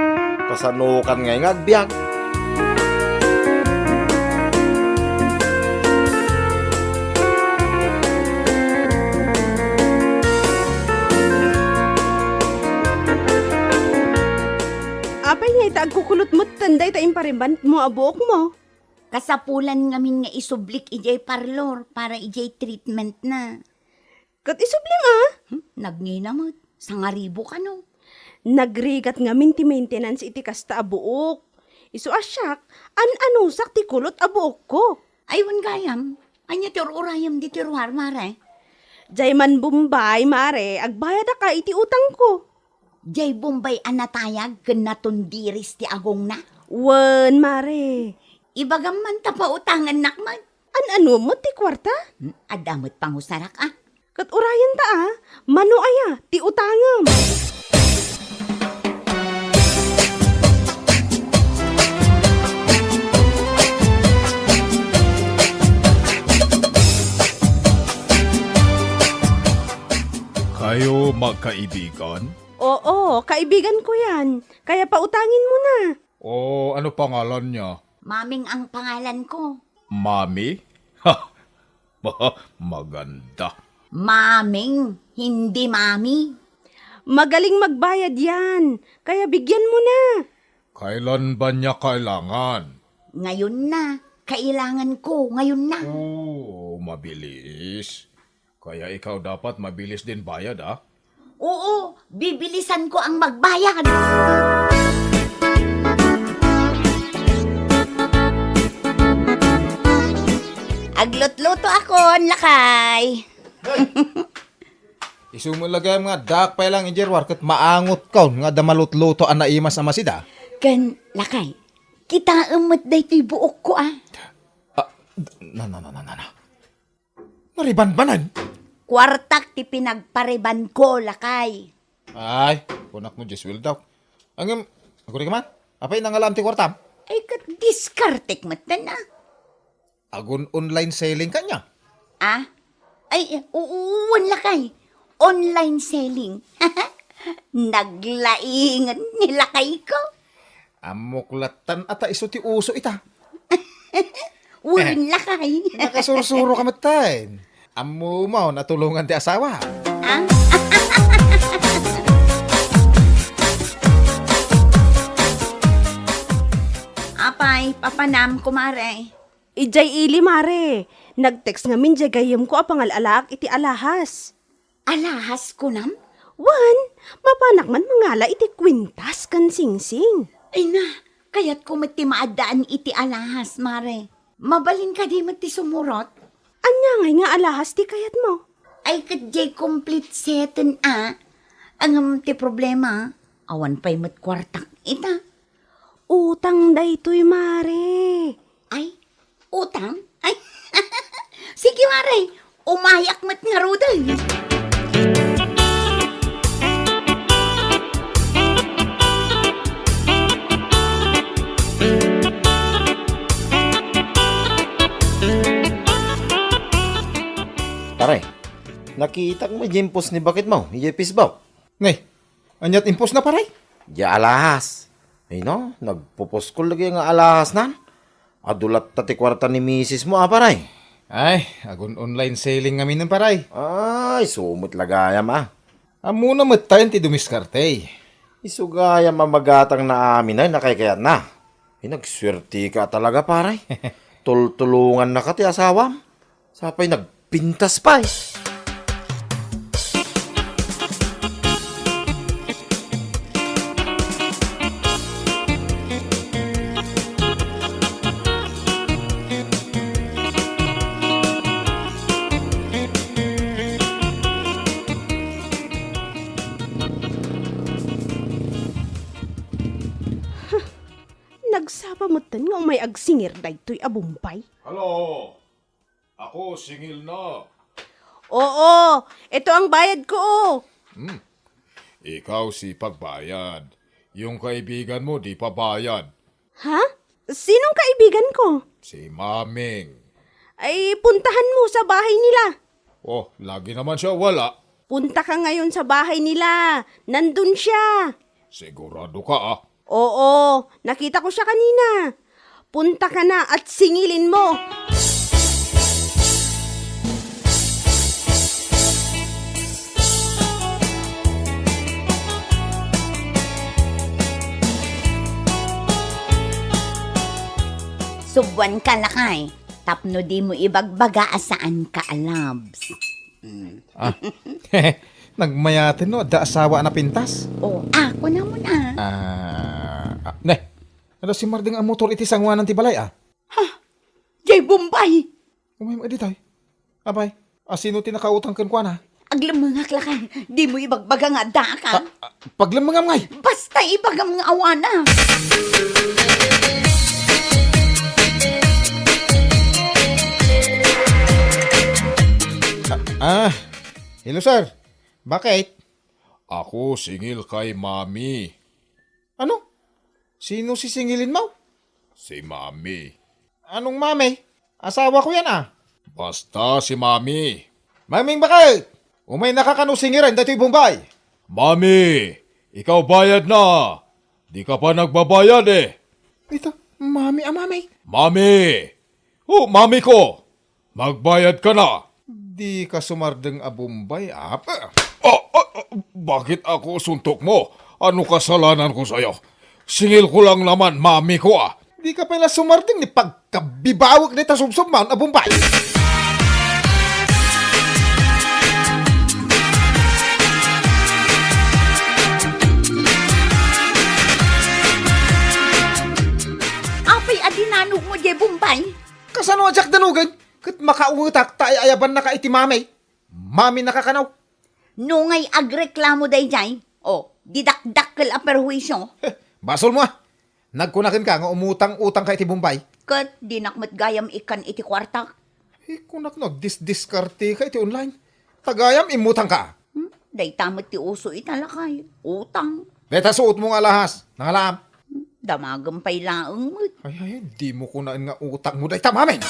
Kasanokan ngay nga agbiag? Apay ngay ta agkukulot metten dayta imparibanmo a buokmo? Kasapulan ngamin nga isublik idiay parlor para idiay treatmentna. Ket isublem a? Hmm, nagngina met, sangaribu kano. Nagrigat ngamin ti maintenance iti kasta a buok. Isu a siak, an-anusak ti kulot a buokko. Ay, wen gayam, ania ti ur-urayem ditoy ruar, mare? Diay man Bombay, mare, agbayadaka iti utangko. Diay Bombay a natayag ken natundiris ti agongna? Wen, mare. Ibagam man ta pautangannak met. An-ano met ti kuarta? Hmm, adda met pangusarak, a. Ket urayenta, a. Mano aya ti utangem? Kayo magkaibigan? Oo, kaibigan ko yan. Kaya pautanginmo na. O, ano pangalan niya? Maming ang pangalan ko. Mami? Ha! Maganda. Maming, hindi mami. Magaling magbayad yan. Kaya bigyan mo na. Kailan ba niya kailangan? Ngayon na. Kailangan ko. Ngayon na. Oh, mabilis. Kaya ikaw dapat mabilis din bayad, ah. Oo, bibilisan ko ang magbayad. Aglutluto akon, lakay. Isu met la gayam nga addaak pay lang idiay ruar ket maangotkon nga adda malutluto a naimas a masida. Ken, lakay, kitaem met daytoy buokko, a. Ah, na, na, na, na, na, na. Naribanbanan? Kuartak ti pinagparibanko, lakay. Ay, kunakmo, Jesuel daw. Ngem, aguri ka man? Apay, nangalaam ti kuartam? Ay, ket diskartek metten, a. Agun-online selling kaniak? Ah? Ay, u-, wen, lakay. Online selling. Naglaingen ni lakay ko. Ammok lattan a ta isu ti uso ita. Wen, lakay. Nakasursuro ka metten. Ammom a tulongan ti asawa. Ah? Apay, papanam, kumare? Idiay ili, mare. Nag-text ngamin diay gayyemko a pangal-alaak iti alahas. Alahas kunam? Wen, mapanak man mangala iti kwintas ken singsing. Ay na, kayatko met ti maaddaan iti alahas, mare. Mabalin kadi met ti sumurot? Ania ngay nga alahas ti kayatmo? Ay, ket diay complete seten a. Ngem ti problema, awan pay met kuartak ita. Utang daytoy, mare. Ay, utang? Ay, sige, mare. Umayak met ngaruden. Pare, nakitak mo idiay post ni baketmo, idiay Facebook? Nay, aniat impostna, pare? Diay alahas. Ay na, nagpupuskol lagi nga alahasnan. Adu latta ti kuarta ni misismo, a, pare? Ay, agun-online selling ngamin, pare. Ay, isu met la gayam, a. Ammona metten ti dumiskarte. Isu gayam a magatangna amin ay nakaykayatna. Ay, nagsuertika talaga, pare. Tultulongannaka ti asawam. Sapay nagpintas pay. Agsapa metten nga umay agsingir daytoy a Bombay. Hello! Ako, singil na. Oo, ito ang bayad ko, oh. Hmm. Ikaw si pagbayad. Yung kaibigan mo, di pa bayad. Ha? Sinong kaibigan ko? Si Maming. Ay, puntahan mo sa bahay nila. Oh, lagi naman siya wala. Punta ka ngayon sa bahay nila. Nandun siya. Sigurado ka, ah? Oo, nakita ko siya kanina. Punta ka na at singilin mo. Subwan ka, lakay. Tapno di mo ibagbaga a saan ka a loves. Mm. Ah. Nagmayaten no, adda asawa a napintas? Oh, ako naman, ah. Ah, ah, ne. Ano si Marding a motor iti sanguanan ti balay, ah? Ha? Jay Bombay! Umay mo, editay. Apay, asino ti nakautang kenkuana? Aglemmengak, lakay. Di mo ibagbaga nga adda ka. Ah, ah, paglemmengam ngay. Basta ibagam nga awana. Ah, ah. Hello, sir. Bakit? Ako singil kay Mami. Ano? Sino sisingilin mo? Si Mami. Anong Mami? Asawa ko yan, ah. Basta si Mami. Maming bakit? Umay naka kano singiran daytoy Bombay. Mami, ikaw bayad na. Di ka pa nagbabayad, eh. Ito, Mami a Mami. Mami! Oh, Mami ko! Magbayad ka na! Di ka sumardeng a Bombay, ah. Ah, ah, ah, bakit ako suntok mo? Ano kasalanan ko sa'yo? Singil ko lang naman, Mami ko, ah. Di ka pala sumardeng ni pagkabibawek dita subsub man a Bombay. Apay a dinanog mo, Jay Bombay? Kasano a diak danugen? Ket makaungetak ta ay-ayabanna ka iti Mami. Mami nakakanaw. No ngay agreklamo daydiay, o, di dakdakkel a perhuisio. Heh, basol mo, ah. Nagkuna kenka nga umutang-utang ka iti Bombay. Ket dinak met gayam ikkan iti kuartak. Eh, kunak no, agdisdiskarte ka iti online. Ta gayam immutang ka. Hmm? Dayta met ti uso ita, lakay. Utang. Dayta suot mo nga alahas. Nangalaam. Damagem pay laeng met. Ay, ay, ay, di mo kunaen nga utang mo dayta, Maming!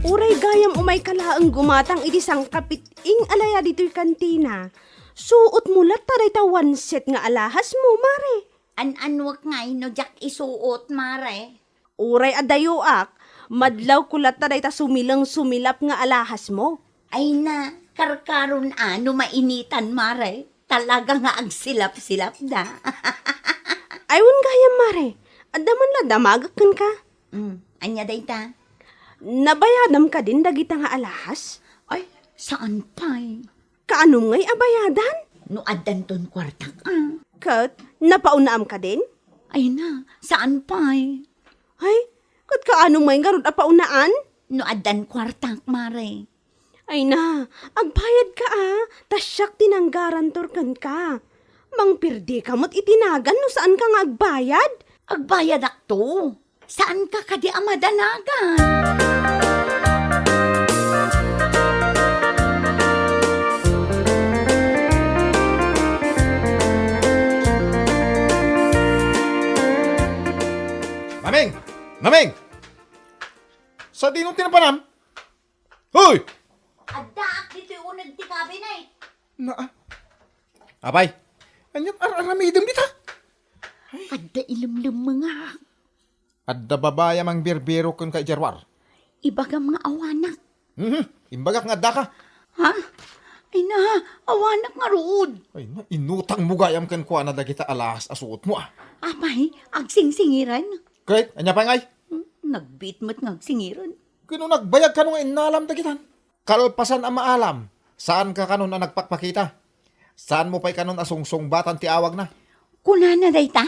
Uray gayam umay ka laeng gumatang iti sangkapit-ing a laya ditoy kantina. Suot mo latta dayta one set nga alahas mo, Mare. An-annuek ngay no diak isuot, Mare? Uray adayoak, madlawko latta dayta sumileng-sumilap nga alahas mo. Ay na, karkaron a no mainitan, Mare. Talaga nga agsilap-silap da. Ay, wen gayam, Mare. Adda man la damagek kenka. Mm, ania dayta? Nabayadam kadin dagita nga alahas? Ay, saan pay. Kaanom ngay a bayadan? No addanton kuartak, ah. Ket napaunnaam kadin? Ay na, saan pay. Ay, ket kaanom ngay ngarud a paunaan? No addan kuartak, Mare. Ay na, agbayad ka, ah. Ta siak ti nanggarantor kenka. Mangpirdi ka met iti nagan no saan ka nga agbayad. Agbayadakto. Saan ka kadi a madanagan? Maming! Maming! Sadino ti napanam? Hoy! Addaak ditoy uneg ti kabinet. Na, ah. Apay, ania't ar-aramidem dita? Adda ilemlemmengak. Adda babai a mangbirbiro kenka idiay ruar. Ibagam nga awanak. Mhm, imbagak nga addaka. Ha? Ay na, awanak ngarud. Ay na, inutang mo gayam kenkuana dagita alahas a suot mo, ah. Apay, agsingsingiran? Ket, ania pay ngay? Hmm, nagbiit met nga agsingiran. Ket no nagbayag kano nga innalam dagitan? Kalpasan a maalam, saan ka kanon a nagpakpakita? Saan mo pay kanon a sungsungbatan ti awagna? Kunana dayta?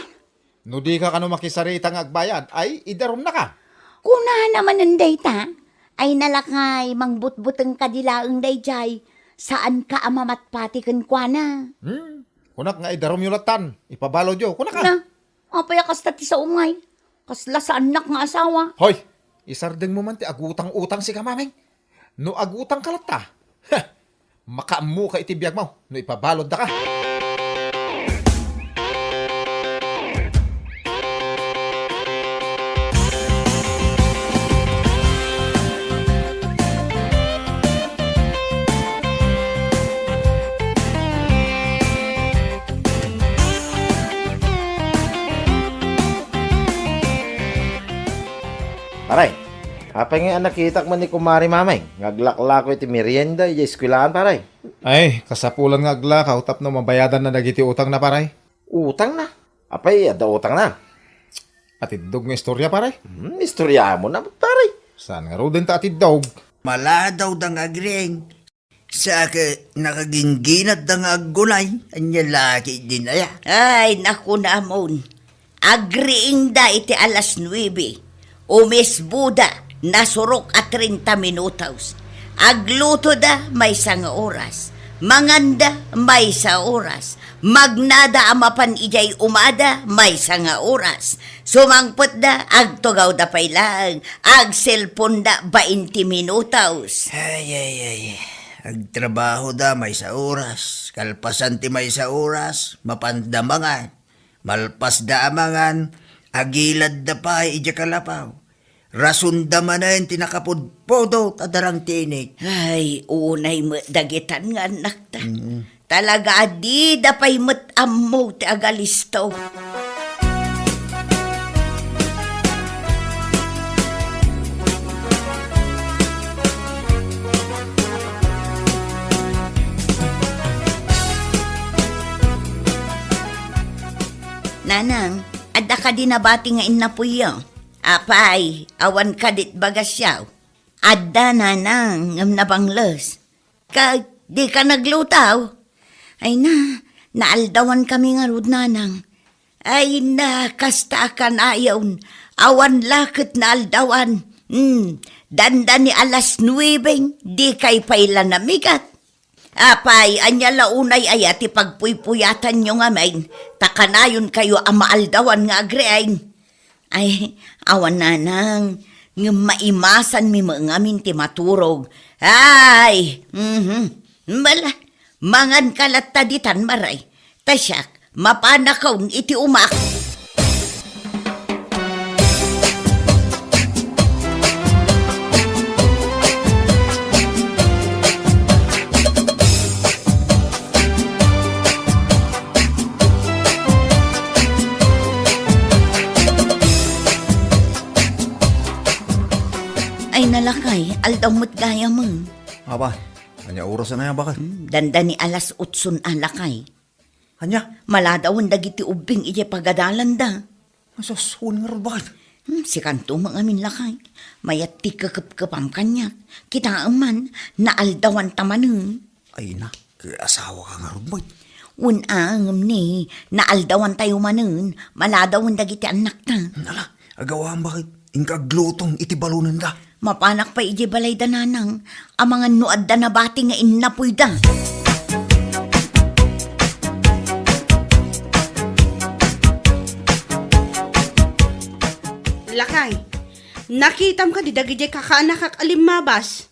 No dika kano makisarita nga agbayad, ay idarumnaka. Kunana manen dayta, ay nalakay, mangbutbuteng kadi laeng daydiay, saanka a mamatpati kenkuana. Hmm, kunak nga idarumyo lattan, ipabalodyo, kunaka. Na, apay a kasta ti saungay? Kasla saannak nga asawa. Hoy, isardengmo man ti agutang-utang sika, Mameng. No agutangka latta, heh, makaammoka iti biagmo no ipabaloddaka. Pare, apay nga nakitak man ni Kumare Mameng nga aglaklako iti merienda idiay eskuelaan, pare? Ay, kasapulan nga aglakaw tapno mabayadanna dagiti utangna, pare. Utangna? Apay, adda utangna? Atiddog nga istorya, pare. Hmm, istorya mo na, pare. Saan nga ruden ta atiddog? Maladawda nga agriing. Sa ket nakagingginatda nga aggunay, ania la ketdin aya? Ay, naku, Amon. Agriingda iti alas nuebe. Umisboda, nasurok a treinta minutos. Aglutoda, maysa nga oras. Manganda, maysa oras. Magnada a mapan idiay umada, maysa nga oras. Sumangpetda, agtugawda pay laeng. Agselponda, bainte minutos. Ay, ay, ay. Agtrabahoda, maysa oras. Kalpasan ti maysa oras, mapanda mangan. Malpasda a mangan, agiladda pay idiay kalapaw. Rasonda manen ti nakapudpudot a darang ti init. Ay, unay met dagitan nga annakta. Mm. Talaga a dida pay met ammo ti agalisto. Nanang, adda kadi nabati nga innapuyyo? Apay, awan kadit bagasyo? Adda, nanang, ngem nabangles. Ket dika nagluto? Ay na, naaldawankami ngarud, nanang. Ay na, kasta a kanayon, awan la ket naaldawan. Hmm, dandani alas nuebe, dikay pay la namigat. Apay, ania la unay aya ti pagpuypuyatanyo ngamin, ta kanayonkayo a maaldawan nga agriing? Ay, awan nanang, ngem maimasanmi met ngamin ti maturog. Ay, mhm. Bala, manganka latta ditan, Mare. Ta siak, mapanakon iti umak. Ay, nalakay, aldaw met gayam. Apay, ania orasen aya, baket? Hmm, dandani alas otson a, lakay. Ania? Maladawen dagiti ubbing idiay pagadalanda. Asus, wen ngarud, baket? Hmm, sikanto met ngamin, lakay. Mayat ti kekepkepam kaniak. Kitaem man, naaldawanta manen. Ay na, ket asawaka ngarud met. Wen a, ngem ni, naaldawantayo manen, maladawen dagiti annakta. Ala, agawam, baket? Inka aglutom iti balonenda. Mapanak pay idiay balayda, nanang, amangan no adda nabati nga innapuyda. Lakay, nakitam kadi dagidiay kakaanakak a limmabas?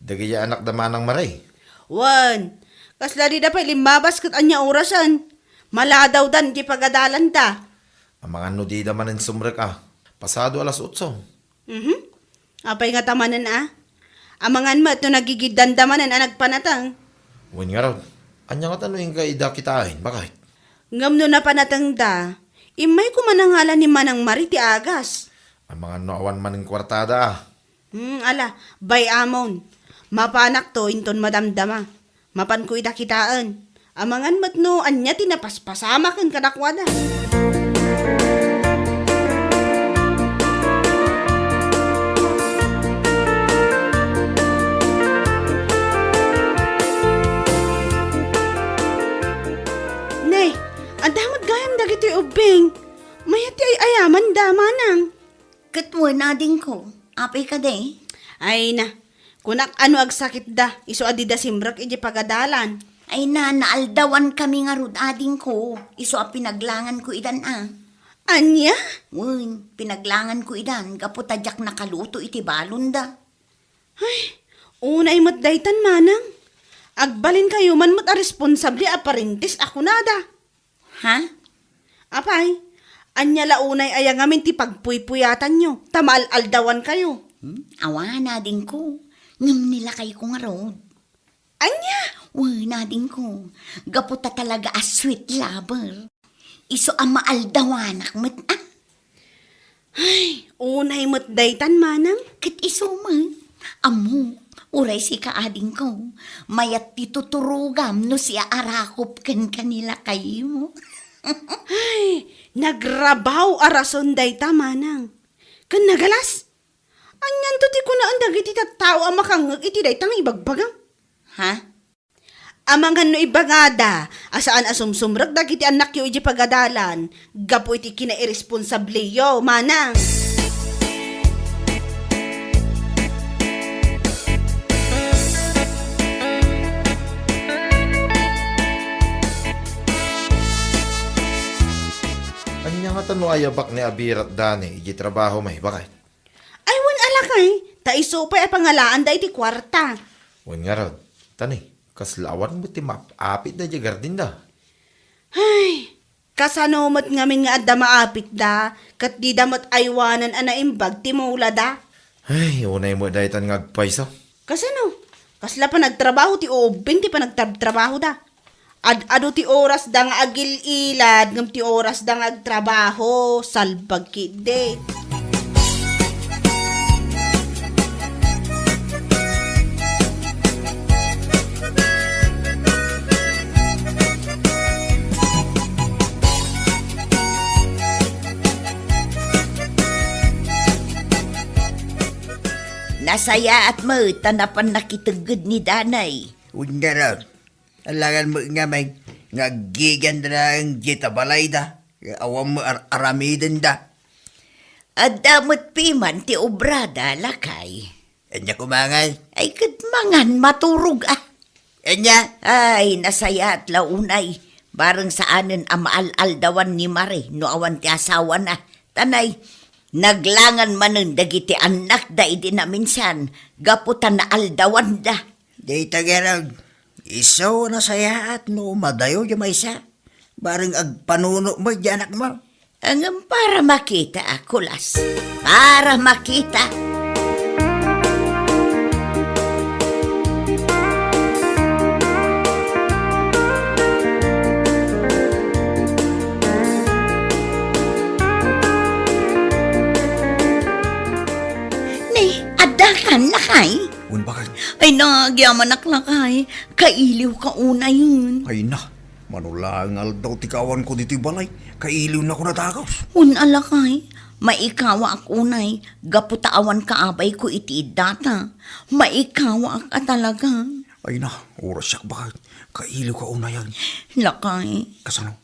Dagidiay anakda manang, Mare? Wen, kasla dida pay limmabas ket ania orasen? Maladawdan idiay pagadalanda. Amangan no dida manen sumrek a. Pasado alas otso. Mhm. Apay ngata manen a? Amangan met no nagigiddanda manen a nagpanateng. Wen ngarud, ania ngata no inka ida kitaen, baket? Ngem no napanatengda, immay koma nangala ni Manang Mari ti agas. Amangan no awan manen kuartada a. Hmm, ala, bay-amon. Mapanakto inton madamdama. Mapanko ida kitaen. Amangan met no ania ti napaspasamak ken kadakuada. Ne, adda met gayam dagitoy ubbing. Mayat ti ay-ayaman da, manang. Ket wen, adingko, apay kadi? Ay na, kunak ano agsakit da, isu a dida simrek iti pagadalan. Ay na, naaldawan kami ngarud, adingko, isu a pinaglangan ko idan a. Ania? Wen, pinaglangan ko idan, gapu ta diak nakaluto iti balon da. Ay, unay met daytan, manang. Agbalin kayo man met a responsable a parentes a kunada. Ha? Apay, ania la unay aya ngamin ti pagpuypuyatanyo, ta maal-aldawan kayo? Hmm? Awan, adingko. Ngem ni lakayko ngarud. Ania? Wen, adingko. Gapu ta talaga a sweet lover. Isu a maaldawanak met, ah. Ay, unay met daytan, manang. Ket isu met, ammok, uray sika, adingko, mayat ti tuturogam no siak a rakop kenka ni lakaymo. Ay, nagrabaw a rason dayta, manang. Ken nagalas? Anianto ti kunaan dagiti tattao a makangngeg iti dayta nga ibagbagam? Ha? Amangan no ibagada a saan a sumsumrek dagiti annakyo idiay pagadalan gapu iti kinairesponsableyo, manang. Ania ngata no ayabak ni abirat dani idiay trabaho, may bakay? Ay, wen a lakay, ta isu pay a pangalaanda iti kuarta. Wen ngarud, tani, kasla awan met ti maap-apitda idiay gardinda. Ay, kasano met ngamin nga adda maapitda, ket dida met aywanan a naimbag ti mulada? Ay, unay met daytan nga agpayso. Kasano? Kasla panagtrabaho ti ubbing ti panagtrabtrabahoda. Ad-adu ti orasda nga agil-ilad, ngem ti orasda nga agtrabaho, salbag ketdi. Nasayaat met ta napan nakitegged ni Danay. Wen ngarud. Alangan met ngamin nga aggigianda laeng diay ta balayda, awan met ar-, aramidenda. Adda met piman ti obrada, lakay. Ania koma ngay? Ay, ket mangan, maturog, ah. Ania? Ay, nasayaat la unay. Bareng saanen a maal-aldawan ni Mare no awan ti asawana. Tanay, naglangan manen dagiti annakda idi naminsan gapu ta naaldawanda. Dayta ngarud, isu a nasayaat no madayo diay maysa. Bareng agpanuno met diay anakmo. Ngem para makita a kulas. Para makita. Ni, adda kan, lakay? Wen, bakay. Ay, nagyamanak, lakay. Kailiwka unayen. Ay na, mano laeng aldaw ti kaawanko ditoy balay, kailiwnak dagus. Wen a, lakay, maikawaak unay, gapu ta awan kaabayko iti iddata. Maikawaak a talaga. Ay na, uray siak, bakay. Kailiwka unayen. Lakay. Kasano?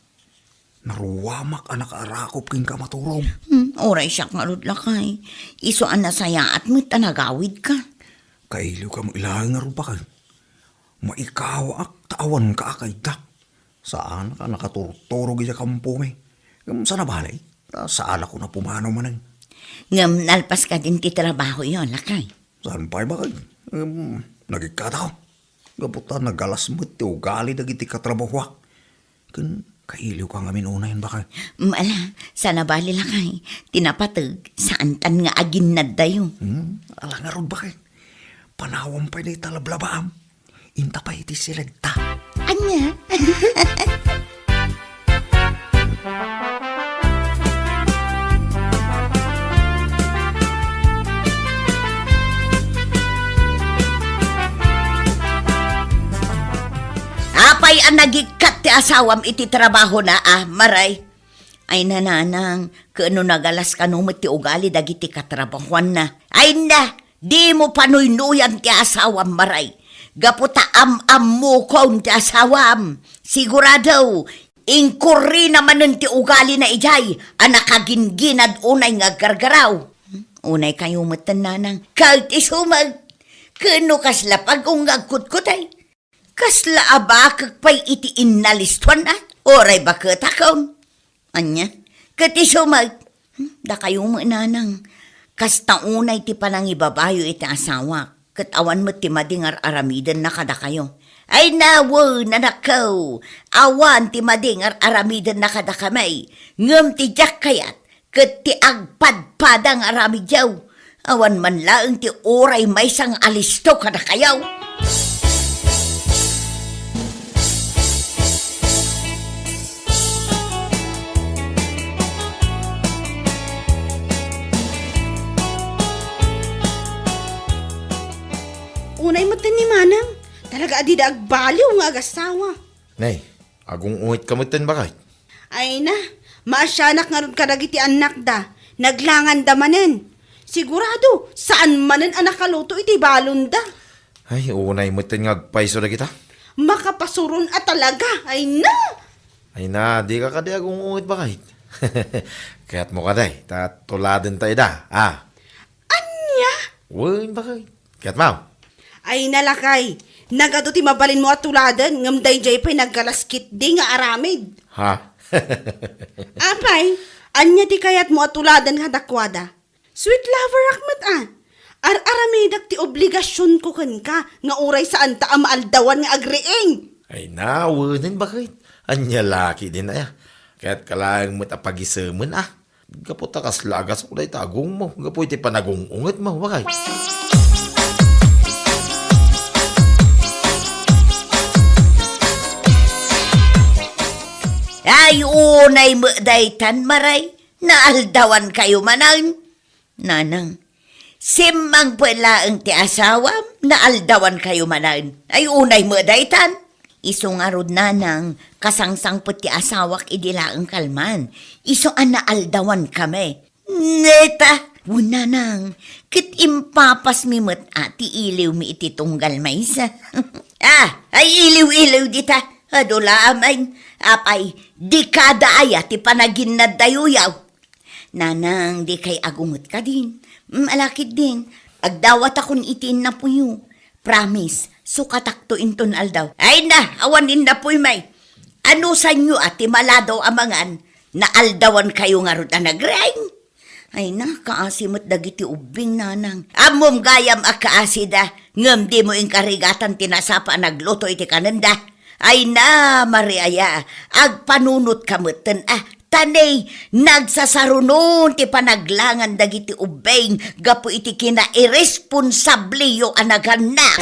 Naruamak a nakaarakop kenka, maturog. Hmm, uray siak ngarud, lakay. Isu a nasayaat met ta nagawidka. Kailiwka met laeng ngarud, bakay. Maikawaak ta awanka a kaiddak. Saanak a nakaturturog idiay kampomi. Ngem saan a bale, ta saanak a pumanaw manen. Ngem nalpas kadin ti trabahoyo, lakay? Saan pay, bakay. Ngem nagikkatako. Gapu ta nagalas met ti ugali dagiti katrabahoak. Ken kailiwka ngamin unayen, bakay. Mm, ala, saan a bale, lakay. Ti napateg, saantan nga aginnaddayo. Hmm, ala ngarud, bakay. Panawam pay dayta lablabaam. Inta pay iti silegta. Ania? Apay a nagikkat ti asawam iti trabahona, a, Maray? Ay, nanang, ken no nagalas kano met ti ugali dagiti katrabahoanna. Ay, na, dimo panuynuyan ti asawam, Maray. Gapu ta am-ammokon ti asawam. Sigurado, Inkurrina manen ti ugalina idiay a nakagingginad unay nga aggargaraw. Unay kayo metten, Nanang. Ket isu met, ket no kasla pagong nga agkutkutay. Kasla a bakek pay iti innalistuan, a? Uray baketakon. Ania? Ket isu met, hmm, dakayo met, Nanang. Kasta unay ti panangibabayo iti asawak, ket awan met ti madi nga ar-aramidennaka kadakayo. Ay, nawen, anakko, awan ti madi nga ar-aramidennaka kadakami, ngem ti diak kayat, ket ti agpadpada nga aramidyo. Awan man laeng ti uray maysa nga alisto kadakayo. Unay metten ni Manang, talaga a dida agbaliw nga agasawa. Nay, agung-unget ka metten, baket. Ay na, maasianak ngarud kadagiti annakda, naglanganda manen. Sigurado, saan manen a nakaluto iti balonda. Ay, unay metten nga agpayso dagita. Makapasuron a talaga, ay na! Ay na, dika kadi agung-unget, baket. Kayatmo kadi, ta tuladenta ida, a? Ania? Wen, baket. Kayatmo? Ay na, lakay, nagadu ti mabalinmo a tuladen, ngem daydiay pay nagkalaskit di nga aramid. Ha? Apay, ania ti kayatmo a tuladen kadakuada? Sweet loverak met, a. Ar-aramidak ti obligasionko kenka nga uray saanta a maaldawan nga agriing. Ay, nawenen, baket. Ania la ketdin aya? Kayatka laeng met a pagisemen, a. Gapu ta kasla a gasok dayta agungmo, gapu iti panagung-ungetmo, baket. Ay, unay met daytan, Maray. Naaldawankayo manen. Nanang, simmangpet laeng ti asawam, naaldawankayo manen. Ay, unay met daytan. Isu ngarud, Nanang, kasangsangpet ti asawak idi laeng kalman. Isu a naaldawankami. Neta, wen, Nanang, ket impapasmi met a ti iliwmi iti tunggal maysa. A, ay iliw-iliw dita. Adu la a main. Apay, dekada aya ti panaginnadtayo, yaw? Nanang, dikay agunget kadin. Mm, ala ketdin, agdawatakon iti innapuyo. Promise, sukatakto inton aldaw. Ay na, awan innapuy, may. Anusanyo a ti maladaw a mangan, naaldawankayo ngarud a nagriing? Ay na, kaasi met dagiti ubbing, Nanang. Ammom gayam a kaasida, ngem dimo inkarigatan ti nasapa a nagluto iti kanenda. Ay na, Maria, agpanunotka metten, a, ta ne, nagsasarunon ti panaglangan dagiti ubbing gapu iti kinairesponsablio a nagannak.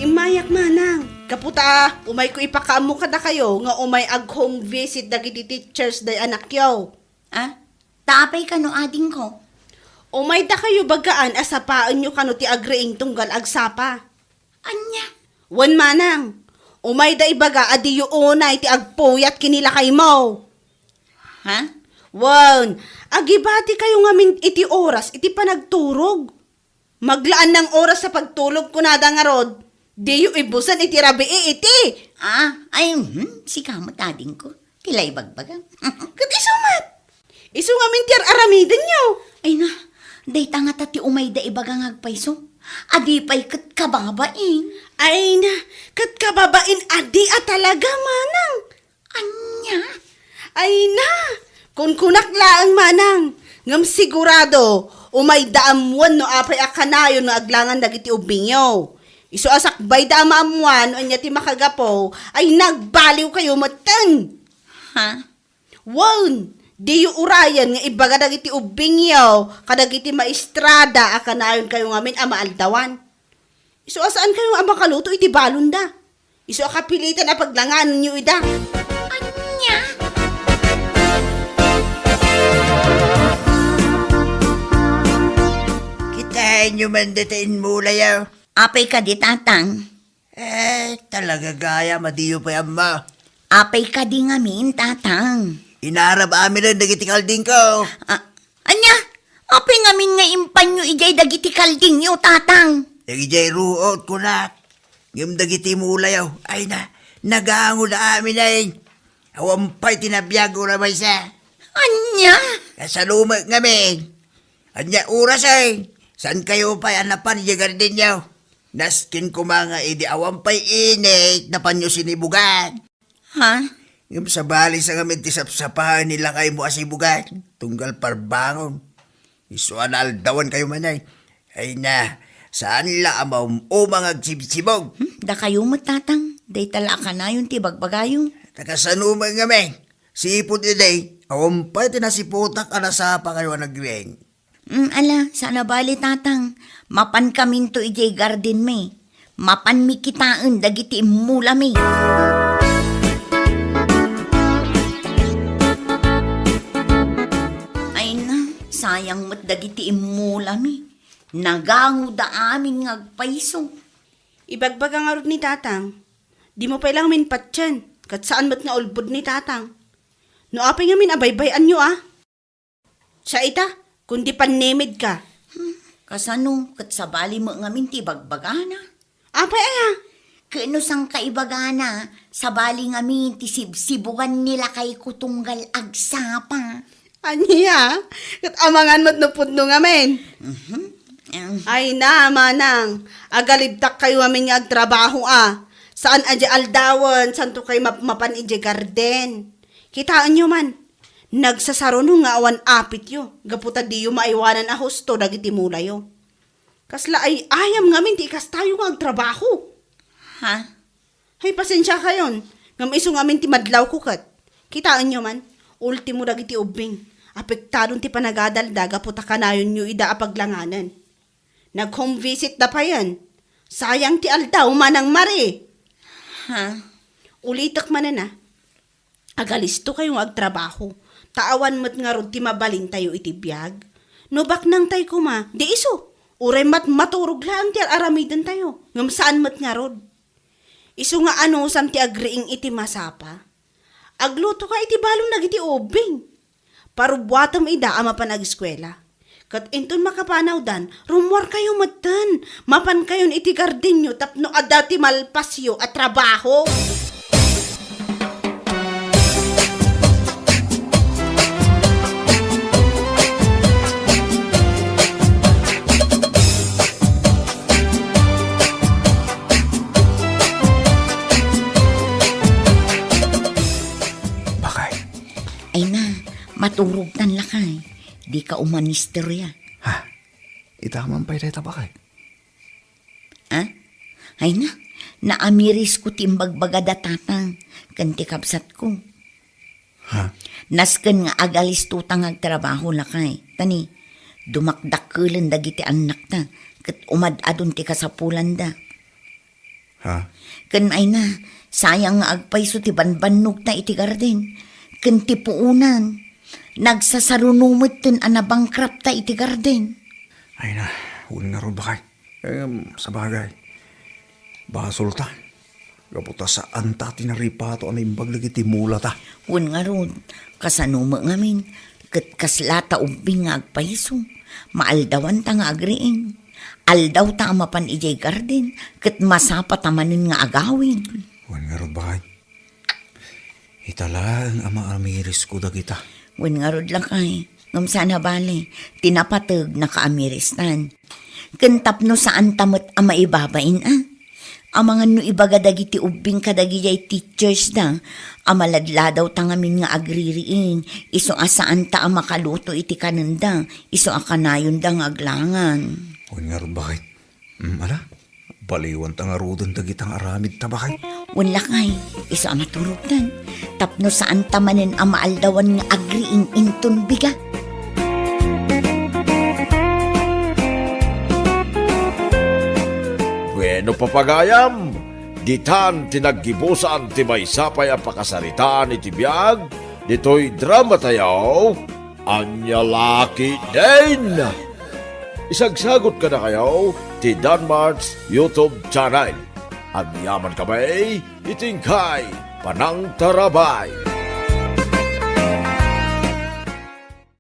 Immayak, Manang. Gapu ta, umayko ipakaammo kadakayo nga umay ag-home visit dagiti teachers day anakyo. A? Ta apay kano, adingko? Umay dakayo bagaan a sapaenyo kano ti agriing tunggal agsapa. Ania? Wen, Manang. Umayda ibaga a diyo unay ti agpuyat ken ni lakaymo. Ha? Wen, agibatikayo ngamin iti oras iti panagturog. Maglaan nang oras sa pagtulog, kunada ngarud, diyo ibusen iti rabii iti. A, ay, hmm, sika met, adingko. Ti la ibagbagam. Ket isu met. Isu ngamin ti ar-aramidenyo. Ay na, dayta ngata ti umayda ibaga nga agpayso. Adi pay ket kababain. Ay na, ket kababain adi a talaga, Manang. Ania? Ay na, kunkunak laeng, Manang. Ngem sigurado, umayda ammoen no apay a kanayon nga aglangan dagiti ubbingyo. Isu a sakbayda a maammoan no ania ti makagapu, ay nagbaliwkayo metten. Ha? Wen, diyo urayen nga ibaga dagiti ubbingyo kadagiti maestrada a kanayonkayo ngamin a maaldawan. Isu a saankayo nga a makaluto iti balonda. Isu a kapilitan a paglanganenyo ida. Ania? Kitaenyo man dita immulayo. Apay kadi, Tatang? Eh, talaga gayam a diyo pay ammo. Apay kadi ngamin, Tatang? Inarab amin dagiti kaldingko. Ah, ania? Apay ngamin nga impanyo idiay dagiti kaldingyo, Tatang? Dagidiay ruot, kunak. Ngem dagiti mulayo, ay na, nagangoda amin ay. Awan pay ti nabiag uray maysa. Ania? Kasano met ngamin? Ania oras ay? Saankayo pay a napan idiay gardenyo? Nasken koma nga idi awan pay init, napanyo sinibugan. Ha? Ngem sabali sa ngamin ti sapsapaen ni lakaymo a sibugan, tunggal parbangon. Isu a naaldawankayo man ay. Ay na, saan la a maum-uma nga agsibsibog? Hmm, dakayo met, Tatang. Dayta la a kanayon ti bagbagayo. Ta kasano met ngamin? Sipud idi, awan pay ti nasiputak a nasapakayo a nagriing. Mm, ala, saan a bale, Tatang. Mapankaminto idiay gardenmi. Mapanmi kitaen dagiti immulami. Ay na, sayang met dagiti immulami. Nagangoda amin nga agpayso. Ibagbaga ngarud ni Tatang, dimo pay la ngamin patien, ket saan met nga ulbod ni Tatang. No apay ngamin a baybay-anyo a? Sa ita, kundi pannimidka. Hmm, kasano ket sabali met ngamin ti ibagbagana? Apay aya? Ket no sangka ibagana, sabali ngamin ti sibsibugan ni lakayko tunggal agsapa. Ania? Ket amangan met no pudno ngamin. Mhm. Em. Ay na, manang, agalibtakkayo ngamin nga agtrabaho a. Saan a di aldawen, santo kay mapmapan idiay garden. Kitaenyo man, nagsasaruno nga awan apityo, gapu ta diyo maiwanan a husto dagiti mulayo. Kasla ay-ayam ngamin ti ikastayo nga agtrabaho. Ha? Hay, pasensiakayon, ngem isu ngamin ti madlawko ket. Kitaenyo man, ultimo dagiti ubbing, apektadon ti panagadalda gapu ta kanayonyo ida a paglanganen. Nag-home visit da payen. Sayang ti aldaw, Manang Mari. Ha? Ulitek manen a. Agalisto kayo nga agtrabaho, ta awan met ngarud ti mabalintayo iti biag. No baknangtay koma, di isu, uray mat-, maturog laeng ti ar-aramidentayo, ngem saan met ngarud. Isu nga anusam ti agriing iti masapa. Aglutoka iti balon dagiti ubbing. Parubbuatem ida a mapan ageskuela. Ket inton makapanawdan, rummuarkayo metten. Mapankayon iti gardenyo tapno adda ti malpasyo a trabaho. Bakay. Ay na, maturogtan lakay. Dika umanisteria. Ha? Ita man pay dayta, bakay? Ha? Ay na, naamirisko ti imbagbagada tatang ken ti kabsatko. Ha? Nasken nga agalisto ta nga agtrabaho lakay. Tani, dumakdakkelen dagiti annakta ket umad-adon ti kasapulanda. Ha? Ken ay na, sayang nga agpayso ti banbannogta iti garden ken ti puonan. Nagsasaruno metten a nabankrupt ta iti garden. Ay na, wen ngarud, bakay. Em, sabagay, basolta. Gapu ta saanta ti naripato a naimbag dagiti mulata. Wen ngarud, kasano met ngamin, ket kaslata ubbing nga agpayso. Maaldawanta nga agriing. Aldawta a mapan idiay garden, ket masapata manen nga agawid. Wen ngarud, bakay. Ita laeng a maamirisko dagita. Wen ngarud lakay, ngem saan a bale, ti napateg nakaamiristan. Ken tapno saanta met a maibabain a. Amangan no ibaga dagiti ubbing kadagidiay teachers da, a maladladawta ngamin nga agririing, isu a saanta a makaluto iti kanenda, isu a kanayonda nga aglangan. Wen ngarud, bakay. Mm, ala, baliwanta ngaruden dagita nga aramidta, bakay. Wen lakay, isu a maturogtan. Tapno saanta manen a maaldawan nga agriing inton biga. Bueno, papagayam, ditan ti naggibusan ti maysa pay a pakasaritaan iti biag ditoy dramatayo. Ania la ketdin? Isagsagut kadakayo ti Danmart's YouTube channel. Agyaman kami iti inkay panangtarabay.